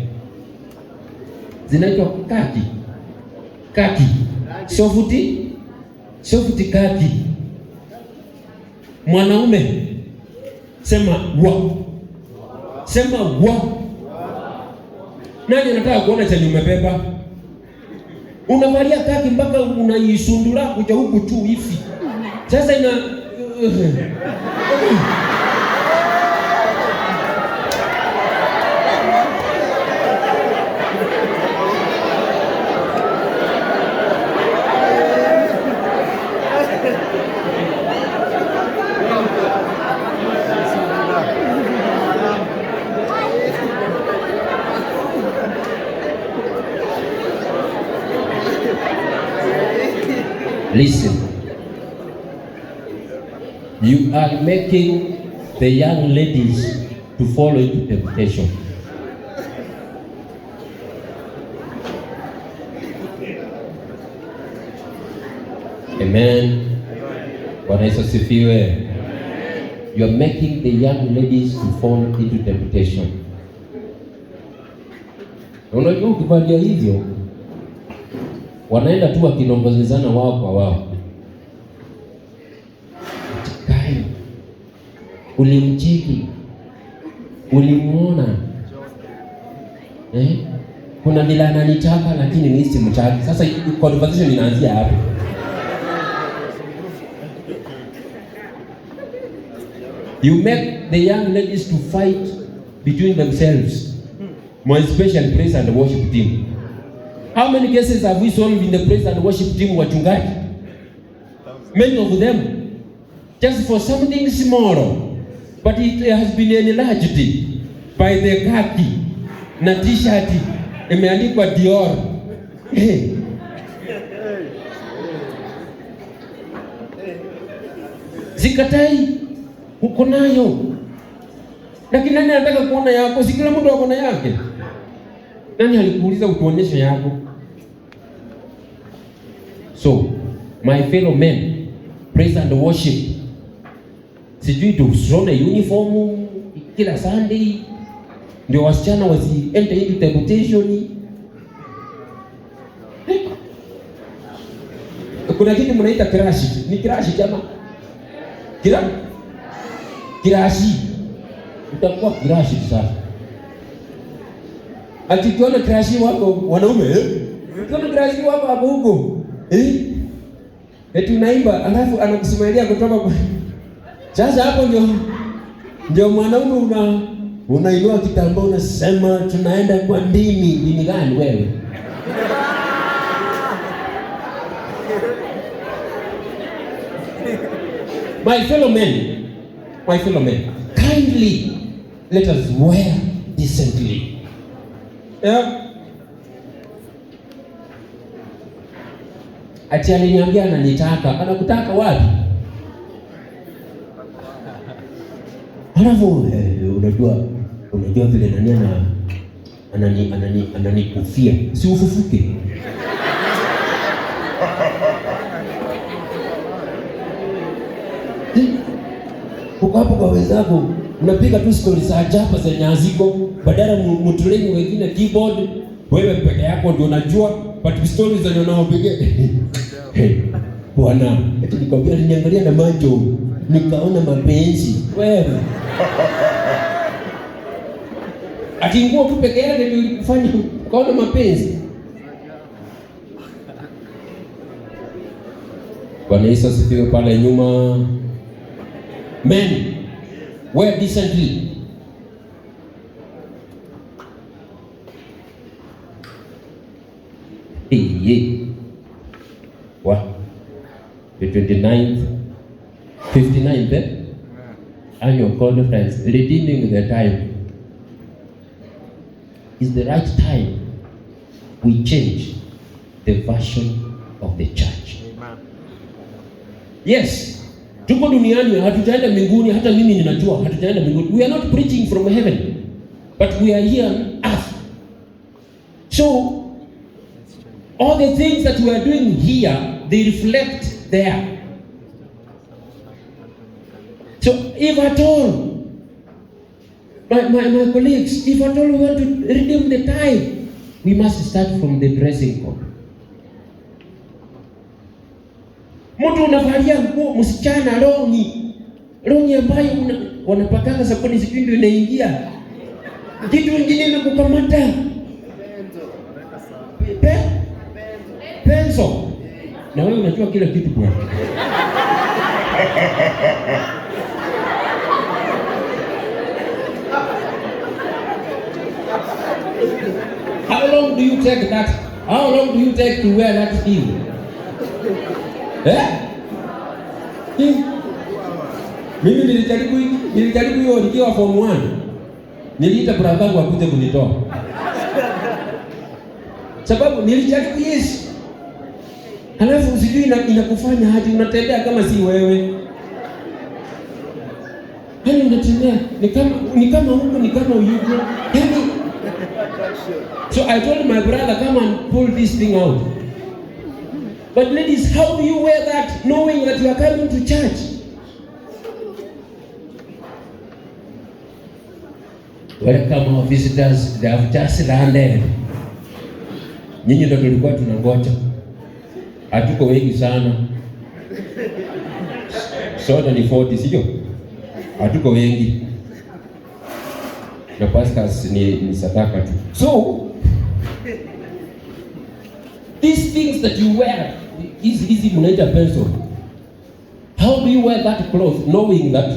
Zinaitwa kaki. Kaki. Sofuti. Sofuti kaki. Mwanaume sema wa. Sema wa. Nani anataka kuona chenye umebeba? Unavalia kaki mpaka unaisundula kuja huku juu hivi. Sasa ina Listen, you are making the young ladies to fall into temptation. Amen. Bwana Yesu asifiwe. You are making the young ladies to fall into temptation. Unajua ukivalia hivyo, wanaenda tu wakinongozezana wao kwa wao. Kai, ulimcheki, ulimuona, eh? Kuna vile ananitaka lakini mimi simtaki. Sasa conversation inaanzia hapo. You make the young ladies to fight between themselves. More especially praise and worship team. How many cases have we solved in the praise and worship team wachungaji? Many of them. Just for something small. But it has been enlarged by the khaki na t-shirt imeandikwa Dior. Hey. Zikatai uko nayo. Lakini nani anataka kuona yako? Si kila mtu ako na yake. Nani alikuuliza utuonyeshe yako? So, my fellow men, praise and worship. Sijui tushone uniform kila Sunday ndio wasichana wasi enter into temptation. Kuna kitu mnaita crash. Ni crash jamaa. Kila crash. Utakuwa crash sasa. Ati ukiona crash wako wanaume, eh? Ukiona crash wako hapo huko, eh? Eti unaimba alafu anakusimulia kutoka kwa. Sasa hapo ndio mwanaume unainua kitambaa unasema tunaenda kwa dini. Dini gani wewe? My fellow men, kindly let us wear decently. Yeah. Ati aliniambia ananitaka, anakutaka wapi? Alafu unajua vile nani ananikufia. Si ufufuke. Uko hapo kwa wenzako, unapiga tu story za ajabu zenye haziko, badala mtuleni wengine keyboard, wewe peke yako ndio unajua, but stories zenye unaopiga. Hey, bwana, eti nikwambia aliniangalia na macho, nikaona mapenzi. Wewe. Ati nguo tu peke yake ndio ilikufanya ukaona mapenzi. Bwana Yesu asifiwe pale nyuma. Men, wear decently. Hey, what? The 29th, 59th annual conference, redeeming the time. Is the right time we change the version of the church. Amen. Yes, tuko duniani, hatujaenda mbinguni. Hata mimi ninajua hatujaenda mbinguni. We are not preaching from heaven, but we are here on earth. So all the things that we are doing here, they reflect there. So if at all, my colleagues, if at all we want to redeem the time, we must start from the dressing code. Mtu unavalia nguo, msichana, longi, longi ambayo wanapakanga sabuni, sijui ndio inaingia kitu ingine imekukamata penso, na wewe unajua kila kitu bwana. How long do you take that? How long do you take to wear that thing? Eh? Eh? Mimi nilijaribu hiyo nikiwa form 1. Niliita brother wangu akuje kunitoa. Sababu nilijaribu, yes. Halafu sijui inakufanya aje, unatembea kama si wewe. Yaani unatembea ni kama huku, ni kama yuko. Yaani, so I told my brother, "Come and pull this thing out." But ladies, how do you wear that knowing that you are coming to church? Welcome our visitors, they have just landed. Nyinyi ndio tulikuwa tunangoja. Hatuko wengi sana. Soda ni 40, sio? Hatuko wengi. Na pastors ni sadaka tu. So these things that you wear, hizi hizi mnaita pencil. How do you wear that cloth knowing that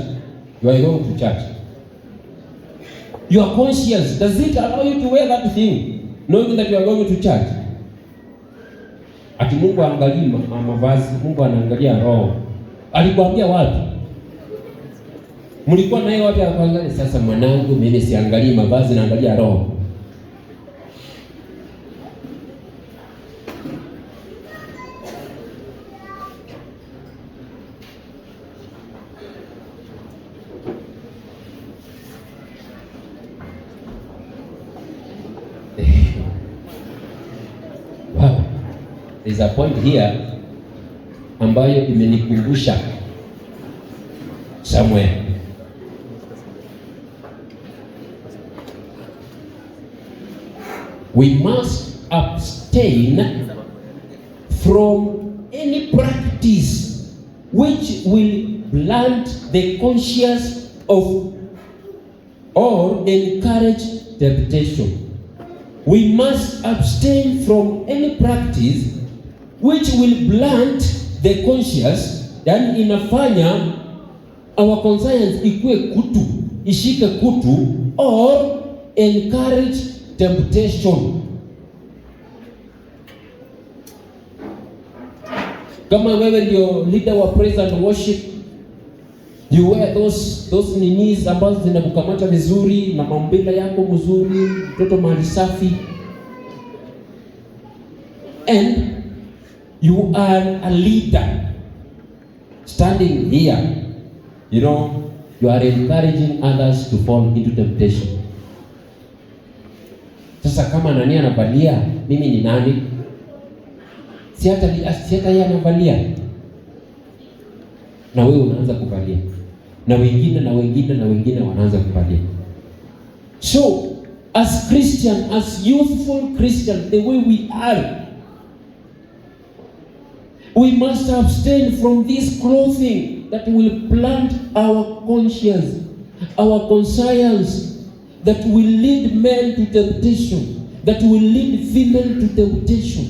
you are going to church? Your conscience, does it allow you to wear that thing knowing that you are going to church? Ati Mungu haangalii mavazi, Mungu anaangalia roho. Alikwambia wapi? Mlikuwa naye wapi akaangalia? "Sasa mwanangu, mimi siangalii mavazi, naangalia roho." Wow. There's a point here ambayo imenikumbusha somewhere. We must abstain from any practice which will blunt the conscience of or encourage temptation. We must abstain from any practice which will blunt the conscience, yani inafanya our conscience ikue kutu, ishike kutu, or encourage temptation. Kama wewe ndio leader wa praise and worship, you wear those ninis ambazo zinakukamata vizuri na maumbile yako mzuri, mtoto mahali safi, and you are a leader standing here, you are encouraging others to fall into temptation. Sasa kama nani anavalia, mimi ni nani? Si hata yeye anavalia, na wewe unaanza kuvalia, na wengine na wengine na wengine wanaanza kuvalia. So as Christian, as youthful Christian, the way we are, we must abstain from this clothing that will blunt our conscience, our conscience, that will lead men to temptation, that will lead female to temptation.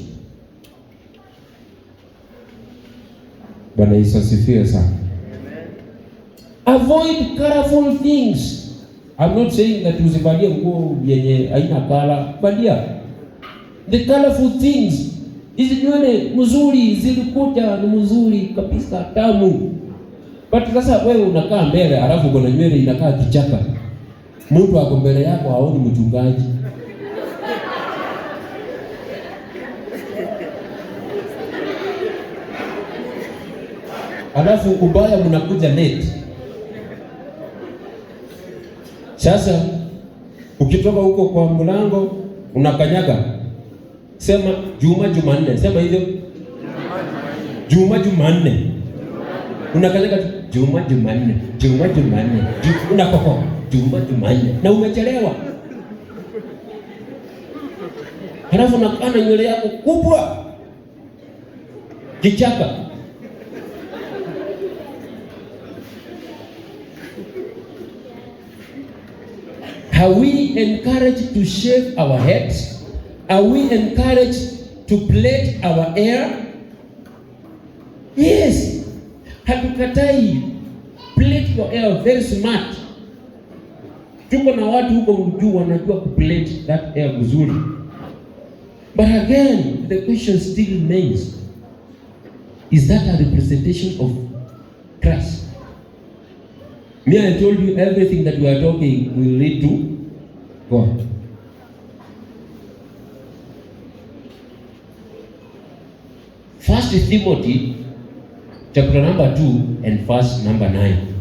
Bwana Yesu asifiwe sana. Avoid colorful things. I'm not saying that usivalie nguo yenye haina color. Valia the colorful things. Hizi nywele mzuri zilikuja ni mzuri kabisa, tamu. But sasa wewe unakaa mbele alafu uko na nywele inakaa kichaka. Mtu ako mbele yako haoni mchungaji. Alafu ubaya mnakuja late. Sasa ukitoka huko kwa mlango unakanyaga, sema Juma Jumanne, sema hivyo Juma Jumanne, unakanyaga tu Juma Jumanne, Juma Jumanne, unakoko Juma Jumanne na umechelewa. Halafu unakaa na nywele yako kubwa kichaka. Are we encouraged to shave our heads? Are we encouraged to plait our hair? Yes. Hatukatai. Plait your hair very smart. Tuko na watu huko juu wanajua kuplait that hair vizuri. But again, the question still remains. Is that a representation of Christ? Me, I told you everything that we are talking will lead to God. First Timothy chapter number 2 and verse number 9.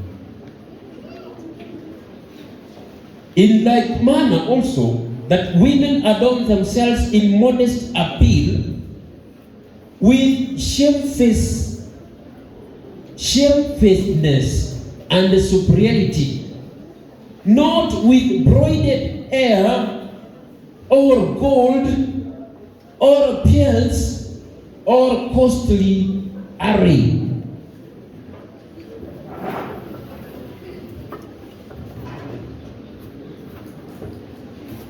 In like manner also that women adorn themselves in modest apparel with shamefacedness and superiority, not with broided hair or gold or pearls or costly array.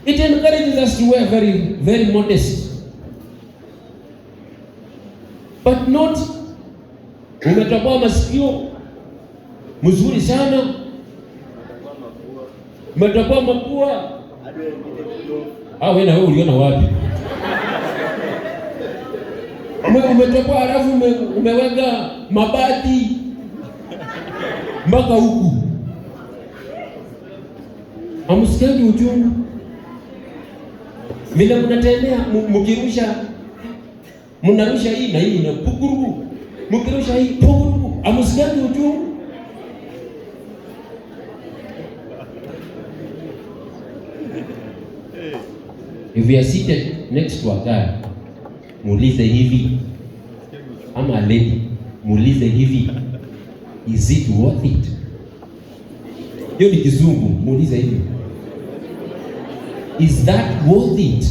It encourages us to wear very, very modest, but not umetoboa masikio mzuri sana, umetoboa mapua. Wewe na wewe uliona wapi? Umetoboa halafu umeweka mabati mpaka huku. Hamsikiangi uchungu? Vile mnatembea mkirusha, mnarusha hii na hii na pugurugu. Mkirusha hii pugurugu. Hamsikiangi uchungu? If we are seated next to a guy, muulize hivi, ama a lady, muulize hivi, is it worth it? Hiyo ni kizungu, muulize hivi. Is that worth it?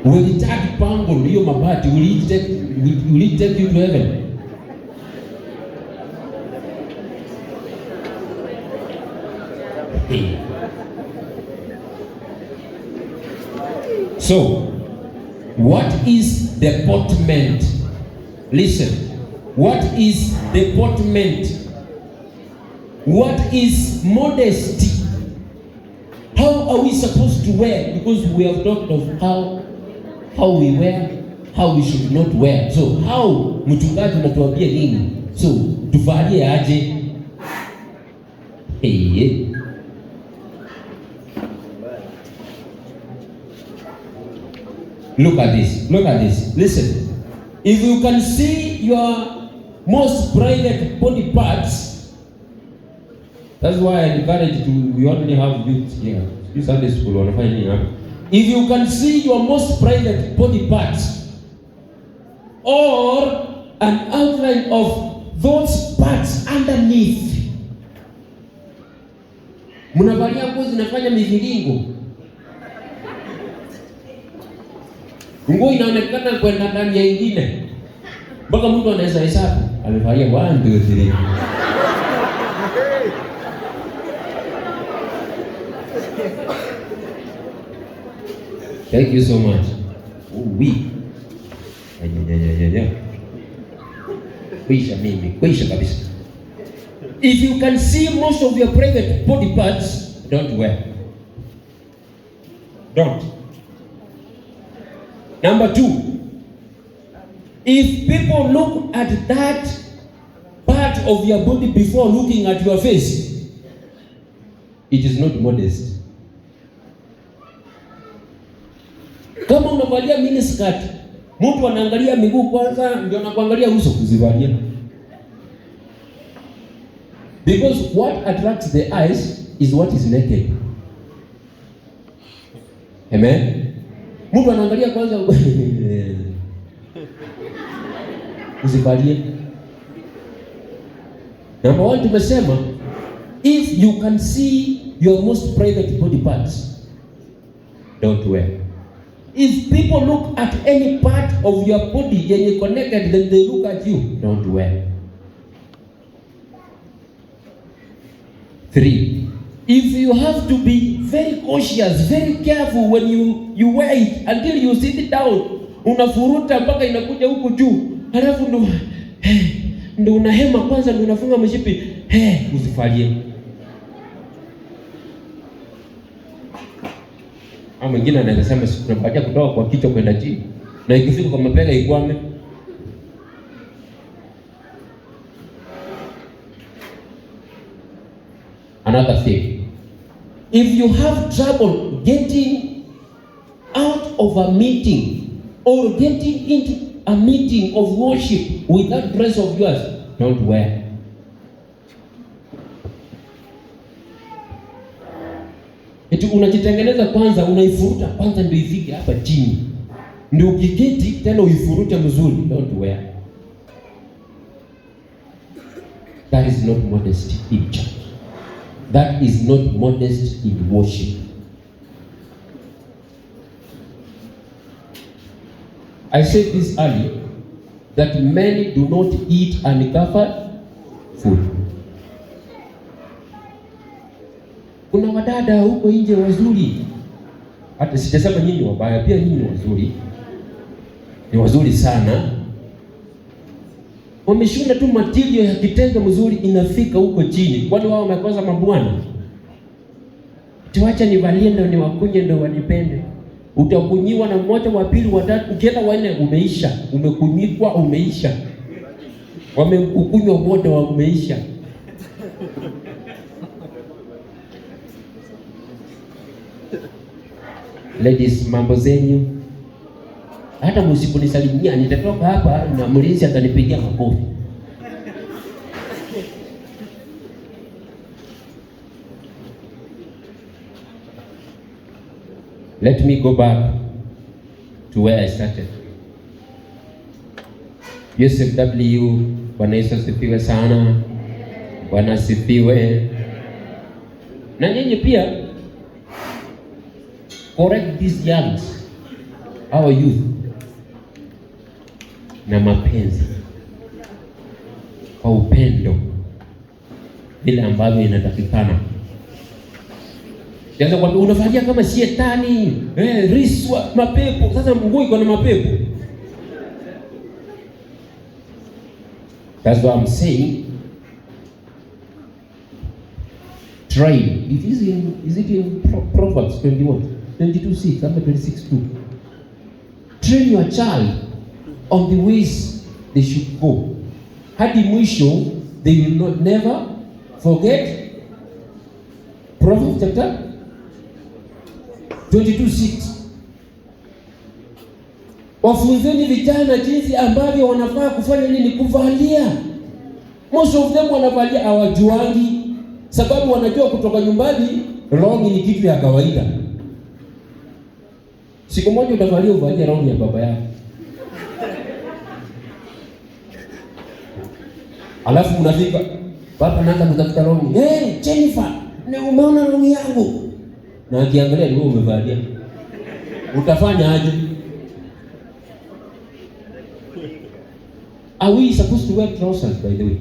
Will it add pango hiyo mabati, will it take you to heaven? Hey. So, what is deportment? Listen, what is deportment? What is modesty? How are we supposed to wear? Because we have talked of how we wear, how we should not wear. So, how mchungaji unatuambia nini? So, tuvalie aje? Hey. Look at this. Look at this. Listen. If you can see your most private body parts, that's why I encourage to, we only have youth here. This Sunday school, wanafanya nini hapa? If you can see your most private body parts or an outline of those parts underneath, mnavalia nguo zinafanya miviringo, nguo inaonekana kwenda ndani ya ingine, mpaka mtu anaweza hesabu amevalia 1 2 3. Thank you so much. Oh, we. Yeah. Kuisha mimi, kuisha kabisa. If you can see most of your private body parts, don't wear. Don't. Number two, if people look at that part of your body before looking at your face, it is not modest. Kama unavalia miniskirt, mtu anaangalia miguu kwanza ndio anakuangalia uso, usivalie. Because what attracts the eyes is what is naked. Amen. Mtu anaangalia kwanza usivalie. Number one, tumesema if you can see your most private body parts, don't wear. If people look at any part of your body yenye connected, then they look at you, don't wear. Three, if you have to be very cautious, very careful when you wear it until you sit it down, unafuruta mpaka inakuja huku juu, halafu ndo unahema kwanza, ndo unafunga mshipi, usivalie. Au mwingine anaweza sema tunapatia kutoka kwa kichwa kwenda chini, na ikifika kwa mabega ikwame. Another thing, if you have trouble getting out of a meeting or getting into a meeting of worship with that dress of yours, don't wear. Eti unajitengeneza kwanza, unaifuruta kwanza ndio ifike hapa chini, ndio ukiketi tena uifurute mzuri, don't wear. That is not modesty in church. That is not modest in worship. I said this earlier, that many do not eat uncovered food. Kuna wadada huko nje wazuri, hata sijasema nyinyi wabaya, pia nyinyi wazuri, ni wazuri sana. Wameshona tu material ya kitenge mzuri inafika huko chini. Kwani wao wamekosa mabwana? Tuacha nivalie ndio niwakunye ndio wanipende. Utakunyiwa na mmoja, wa pili, wa tatu, ukienda wanne umeisha, umekunyikwa, umeisha. Wamekukunywa wote, umeisha. Ladies, mambo zenyu. Hata msiponisalimia nitatoka hapa na mlinzi atanipigia makofi. Let me go back to where I started. Yosef W, Bwana Yesu asifiwe sana. Bwana asifiwe. Na nyinyi pia correct these youngs, our youth, na mapenzi kwa upendo vile ambavyo inatakikana. Sasa kwambia unavalia kama shetani, riswa, mapepo. Sasa nguo iko na mapepo. That's what I'm saying. Train. It is in, is it in Proverbs 21, 22:6, ama 26:2. Train your child on the ways they should go. Hadi mwisho, they will not never forget. Proverbs chapter 22:6. Wafunzeni vijana jinsi ambavyo wanafaa kufanya nini, kuvalia. Most of them wanavalia hawajuangi, sababu wanajua kutoka nyumbani longi ni kitu ya kawaida. Siku moja utavalia uvalie longi ya baba yako, alafu unafika baba anaanza kutafuta longi. Hey, Jennifer, ni umeona longi yangu? Na akiangalia ni wewe umevalia. Utafanya aje? Are we supposed to wear trousers, by the way?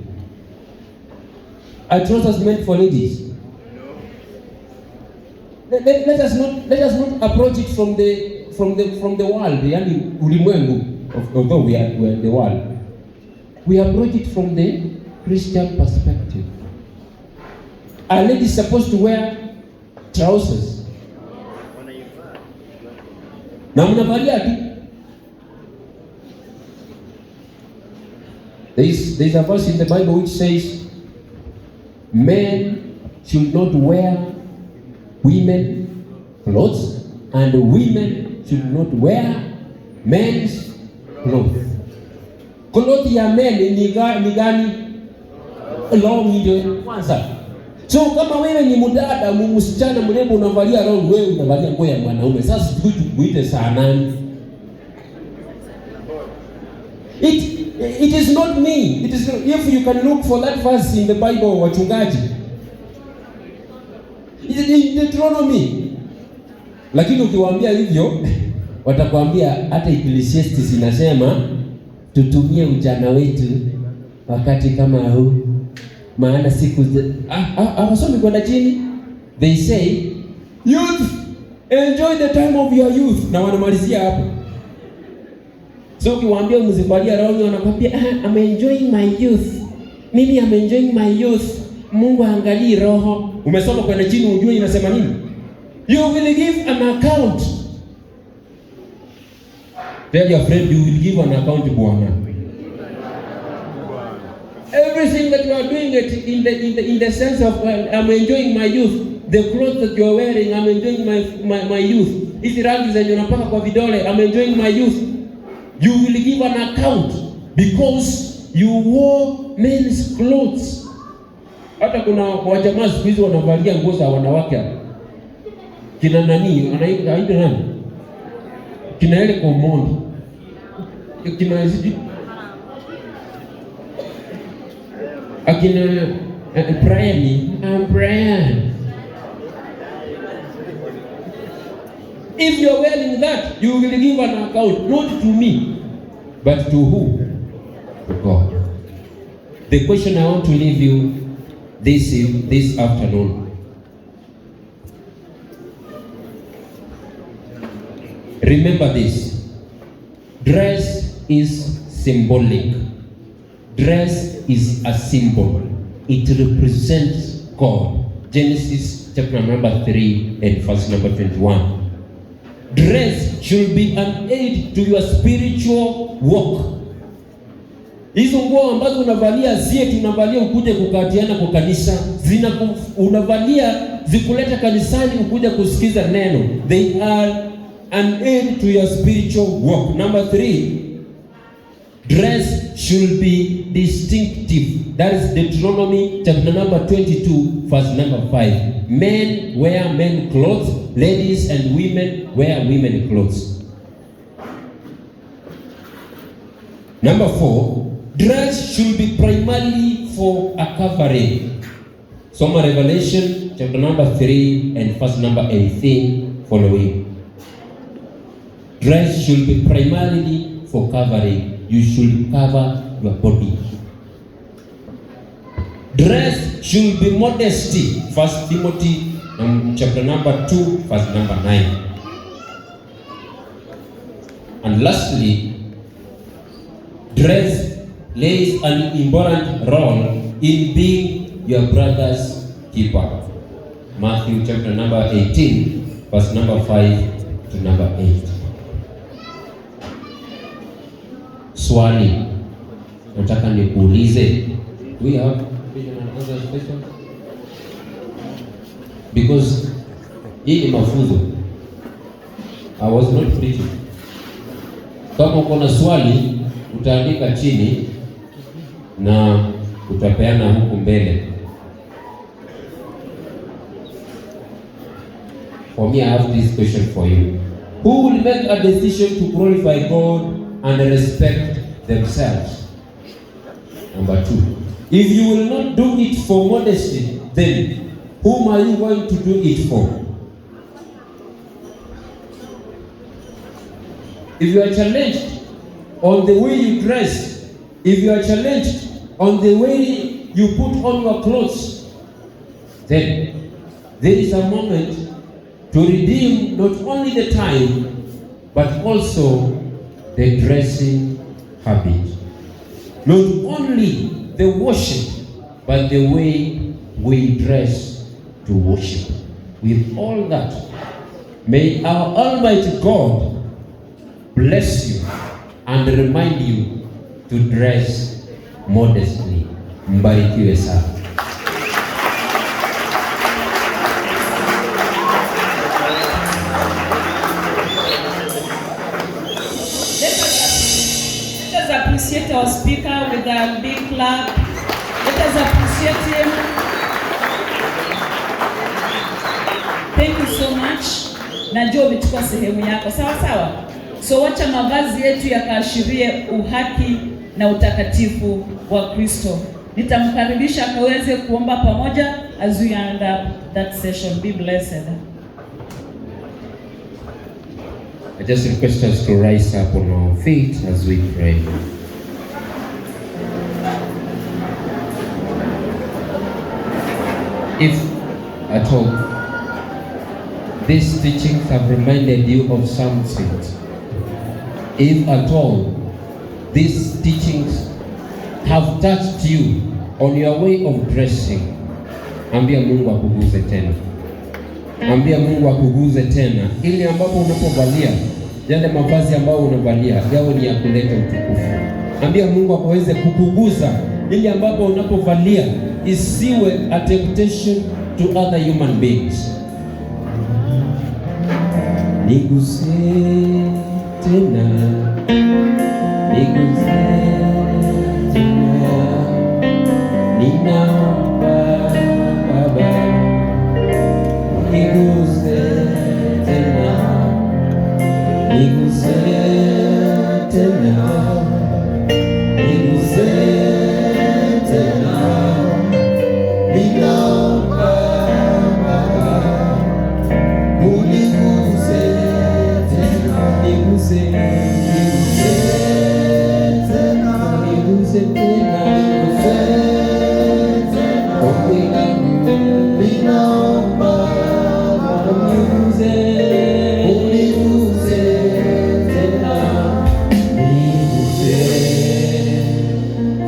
Are trousers meant for ladies? No. Let us not approach it from the world, yani ulimwengu, although we are in the world. We approach it from the Christian perspective. Are ladies supposed to wear trousers? Na mnavalia tu. There is a verse in the Bible which says men should not wear women clothes and women should not wear men's clothes. Clothes ya men ni gani? Long ndio kwanza. So kama wewe ni mdada, msichana mrembo unavalia long, wewe unavalia nguo ya mwanaume. Sasa sijui tukuite saa nani? It is not me. It is not, if you can look for that verse in the Bible, wachungaji. It is in Deuteronomy. Lakini ukiwaambia hivyo watakwambia hata Ecclesiastes inasema tutumie ujana wetu wakati kama huu, maana siku hawasomi kwenda chini. They say youth, enjoy the time of your youth, na wanamalizia hapo. So ukiwaambia msivalie longi wanakwambia I'm enjoying my youth. Mimi I'm enjoying my youth. Mungu angalii roho. Umesoma kwenda chini ujue inasema nini? You will give an account. Tell your friend you will give an account, bwana. Everything that you are doing it in the sense of, well, I'm enjoying my youth. The clothes that you are wearing, I'm enjoying my youth. Hizi rangi zenye unapaka kwa vidole, I'm enjoying my youth. You will give an account because you wore men's clothes. Hata kuna wajamaa siku hizi wanavalia nguo za wanawake. Kina nani? Anaitwa nani? Kina ile Komondi. Kina sijui akina Brian, I'm Brian. If you are wearing that, you will give an account, not to me, but to who? To God. The question I want to leave you this afternoon. Remember this. Dress is symbolic. Dress is a symbol. It represents God. Genesis chapter number 3 and verse number 21. Dress should be an aid to your spiritual walk. Hizo nguo ambazo unavalia si eti unavalia ukuje kukatiana kwa kanisa, unavalia zikuleta kanisani ukuje kusikiza neno. They are an aid to your spiritual walk. Number 3, dress should be distinctive. That is Deuteronomy chapter number 22, verse number 5. Men wear men clothes, ladies and women wear women clothes. Number 4, dress should be primarily for a covering. Soma Revelation chapter number 3 and verse number 18 following. Dress should be primarily for covering. You should cover your body. Dress should be modesty. 1 Timothy chapter number 2, verse number 9. And lastly, dress plays an important role in being your brother's keeper. Matthew chapter number 18, verse number 5 to number 8. Swali nataka nikuulize, we have question and answer question? Because hii ni mafunzo. I was not preaching. Kama uko na swali utaandika chini na utapeana huku mbele. For me, I have this question for you. Who will make a decision to glorify God and respect themselves? Number 2, if you will not do it for modesty, then whom are you going to do it for? If you are challenged on the way you dress, if you are challenged on the way you put on your clothes, then there is a moment to redeem not only the time, but also the dressing habit. Not only the worship, but the way we dress to worship. With all that, may our Almighty God bless you and remind you to dress modestly. Mbarikiwe sana. Let us appreciate our speaker with a big clap. Let us appreciate him. Thank you so much. Najua umechukua sehemu yako. Sawa sawa. So wacha mavazi yetu yakaashirie uhaki na utakatifu wa Kristo. Nitamkaribisha akaweze kuomba pamoja as we end up that session. Be blessed. I just request us to rise up on our feet as we pray. If at all these teachings have reminded you of something, if at all these teachings have touched you on your way of dressing, ambia Mungu akuguze tena. Ambia Mungu akuguze tena, ili ambapo unapovalia yale mavazi ambayo unavalia yawe ni ya kuleta utukufu. Ambia Mungu akaweze kukuguza, ili ambapo unapovalia isiwe a temptation to other human beings. Niguse tena, niguse tena, ninaomba Baba, niguse tena, niguse tena, niguse tena, ninaomba Baba, uniguse tena, niguse, niguse tena, niguse tena, niguse tena, ombi langu ninaomba uniguse, uniguse tena, niguse.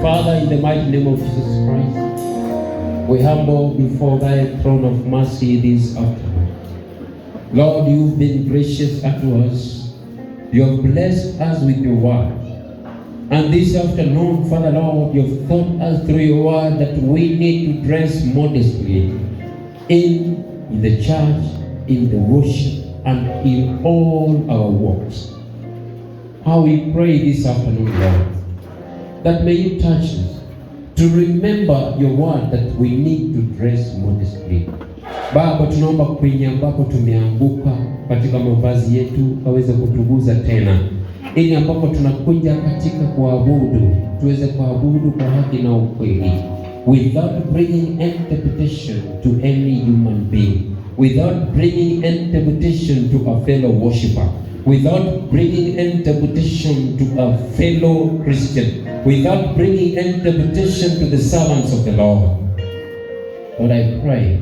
Father, in the mighty name of Jesus Christ, we humble before thy throne of mercy this afternoon. Lord, you've been gracious unto us. You have blessed us with your word. And this afternoon, Father Lord, you've taught us through your word that we need to dress modestly in the church, in the worship, and in all our works. How we pray this afternoon, Lord, that may you touch us to remember your word that we need to dress modestly. Baba, tunaomba kwenye ambapo tumeanguka katika mavazi yetu aweze kutuguza tena, ili ambapo tunakuja katika kuabudu tuweze kuabudu kwa haki na ukweli, without bringing any temptation to any human being, without bringing any temptation to a fellow worshipper, without bringing any temptation to a fellow Christian, without bringing any temptation to the servants of the Lord. Lord, I pray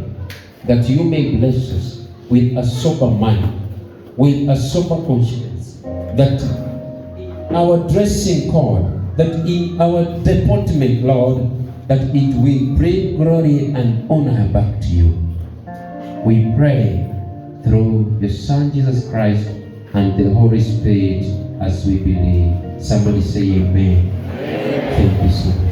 that you may bless us with a sober mind, with a sober conscience, that our dressing code, that in our deportment, Lord, that it will bring glory and honor back to you. We pray through the Son Jesus Christ and the Holy Spirit as we believe. Somebody say amen. Thank you so much.